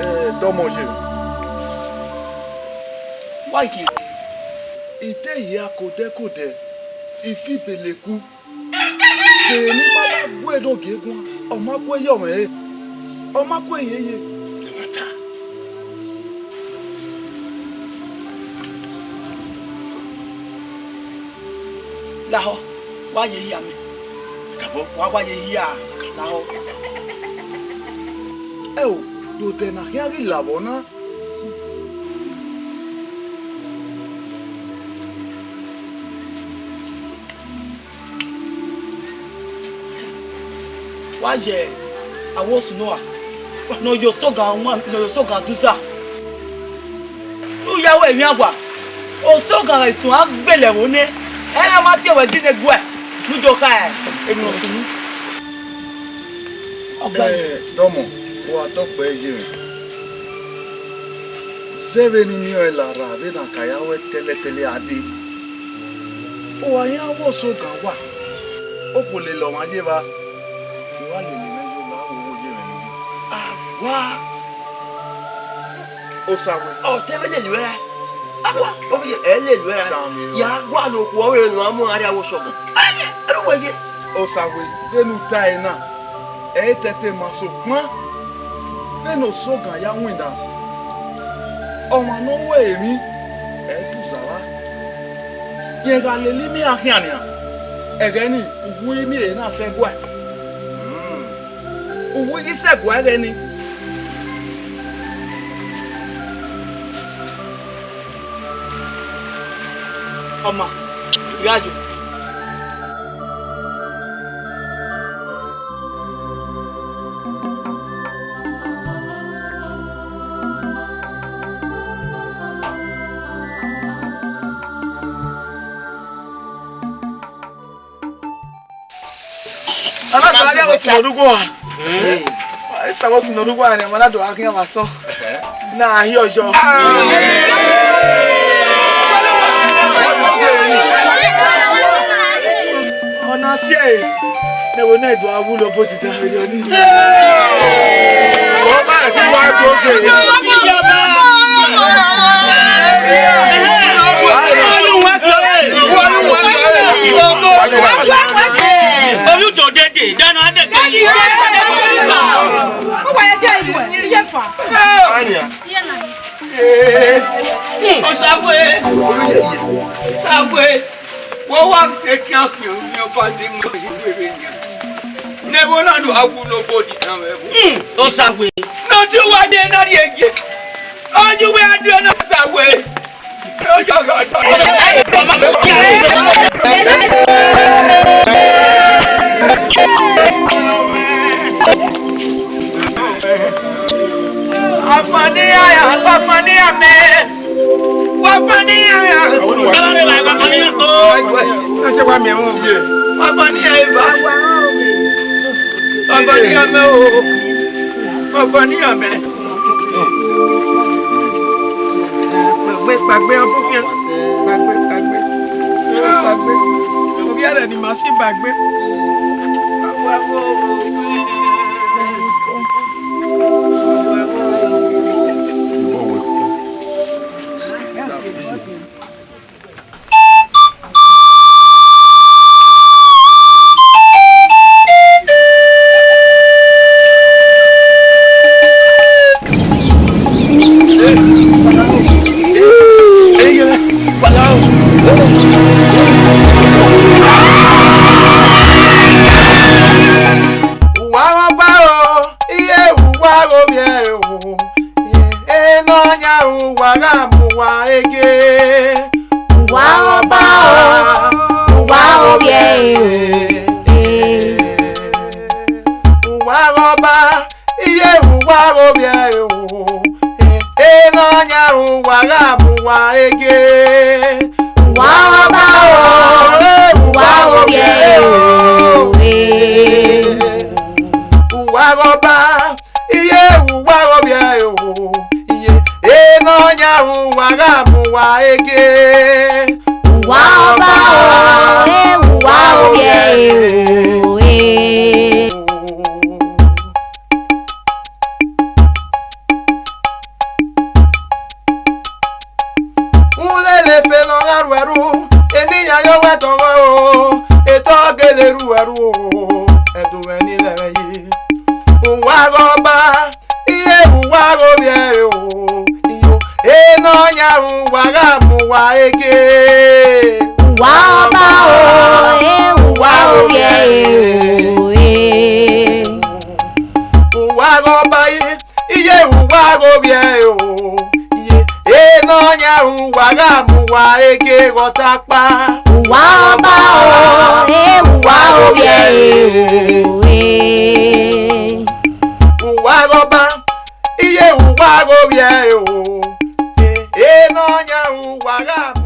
Eh, dọmọ ye. Wa gie. I te hia kodẹ kodẹ, I fi bele ku. De ne ima na gu ẹre ne ogie guan, ọ ma gu ẹre ye ọmwẹ ẹre, ọ ma gu ẹre ye ye. Ẹmwata. Lahọ, wa ye hia mẹ. Kakabọ, wa wa ye hia, lahọ. Ẹo, de odẹ na khian ghi la vbọ na? Wa ye aro osun nọ ra, ne ọ ye osogan ọmwa, ne ọ ye osogan duza. U ya ru emwi awa, osogan gha suẹn a gbele ẹvbo nẹ, ẹ na ma tie wẹ di ne guẹ, ne u do kha emwi ne ọ sunu. Ọgua. Eh, dọmọ, wa tọ kpẹ ye mwẹ. Zẹ vbene I miẹn ọẹn la rra vbene a ka ya ru ẹtẹlẹtẹlẹ a dee. Uwa yan vbe osogan uwa, okhuo lele ọmwa ye evba, I wa lele mwẹ ye ola, wo wo ye mwẹ ni ye. Awa. Osawe. Ọ te vbe lele uẹ ra? Awa, ovbi ẹ lele uẹ ra? Danmwehọ. Ya gualọ okhuo ọvbehe ne uwa mu gha rrie avbe osogan. Ẹ, ẹ, ẹ, uwẹ ye. Osawe, vbene u tae na, ẹ i tẹte ma sokpan, vbene osogan ya winna, ọmwa ne ọ ru emwi, ẹ i tu zagha. Rẹn gha lele imian khian nian, ẹghẹ nii, uwu imian na sẹ guẹ. Uwu i ghi sẹ guẹ ẹghẹ nii. Ọma, gha yo. Ọna do gha rrie ẹvbo si ne ọ rre uwu a. Esa ẹvbo si ne ọ rre uwu a ne ọmwa na do gha khian vbe asọn. Na hi ọyọ. Ọna si ẹre, ne ẹvbo na do gha wulo obọ odida vberriọ nii. Ọba ẹki wa do ghe. Oyu to dede, dana adegbe. Anya. Osawe. Osawe. Wọ́n wá ṣe kíákíá ní ọba ṣe mọ ìwé rẹ̀ yẹn. Ní ẹ̀wọ̀n náà ló wá wú lóko di náà ẹ̀wọ̀n. Osawe. Lọ́jọ́ wá dé náà rí ẹ̀jẹ̀. Ọjọ́ wá dé náà Osawe. Afania ya, afania me. Wafania ya. Wafania ya. Wafania ya. Wafania me o. Wafania me. Gbàgbé, gbàgbé ọdún yẹn. Gbàgbé, gbàgbé. Gbàgbé. Orí ẹ̀rẹ̀ ni màá sì gbàgbé. Uwa ọba o, iye uwa gho vbiẹ o, ena ọ yan uwa gha mu uwa rre gie. Uwa ọba o, uwa gho vbiẹ o. Uwa ọba, iye uwa gho vbiẹ o, ena ọ yan uwa gha mu uwa rre gie. Uwa ọba o, uwa gho vbiẹ o. Uwa ọba, iye uwa gho vbiẹ o, iye ena ọ yan uwa gha mu uwa rre gie. Uwa ọba o, uwa gho vbiẹ o. Ulele fe ne ọ gha ru ẹrhu, eni ya ye owẹ tọghọ o, etọ gele ru ẹrhu o, ẹdẹ owẹ ni lẹ mwẹ yi. Uwa ghe ọba, iye uwa gho vbiẹ o, iyo, ena ọ yan uwa gha mu uwa rre gie. Uwa ọba o, e uwa gho vbiẹ o, e. Uwa ghe ọba, iye uwa gho vbiẹ o, iye, ena ọ yan uwa gha mu uwa rre gie ghe ọta kpa. Uwa ọba o, e uwa gho vbiẹ o, e. Uwa ghe ọba, iye uwa gho vbiẹ o, ena ọ yan uwa gha mu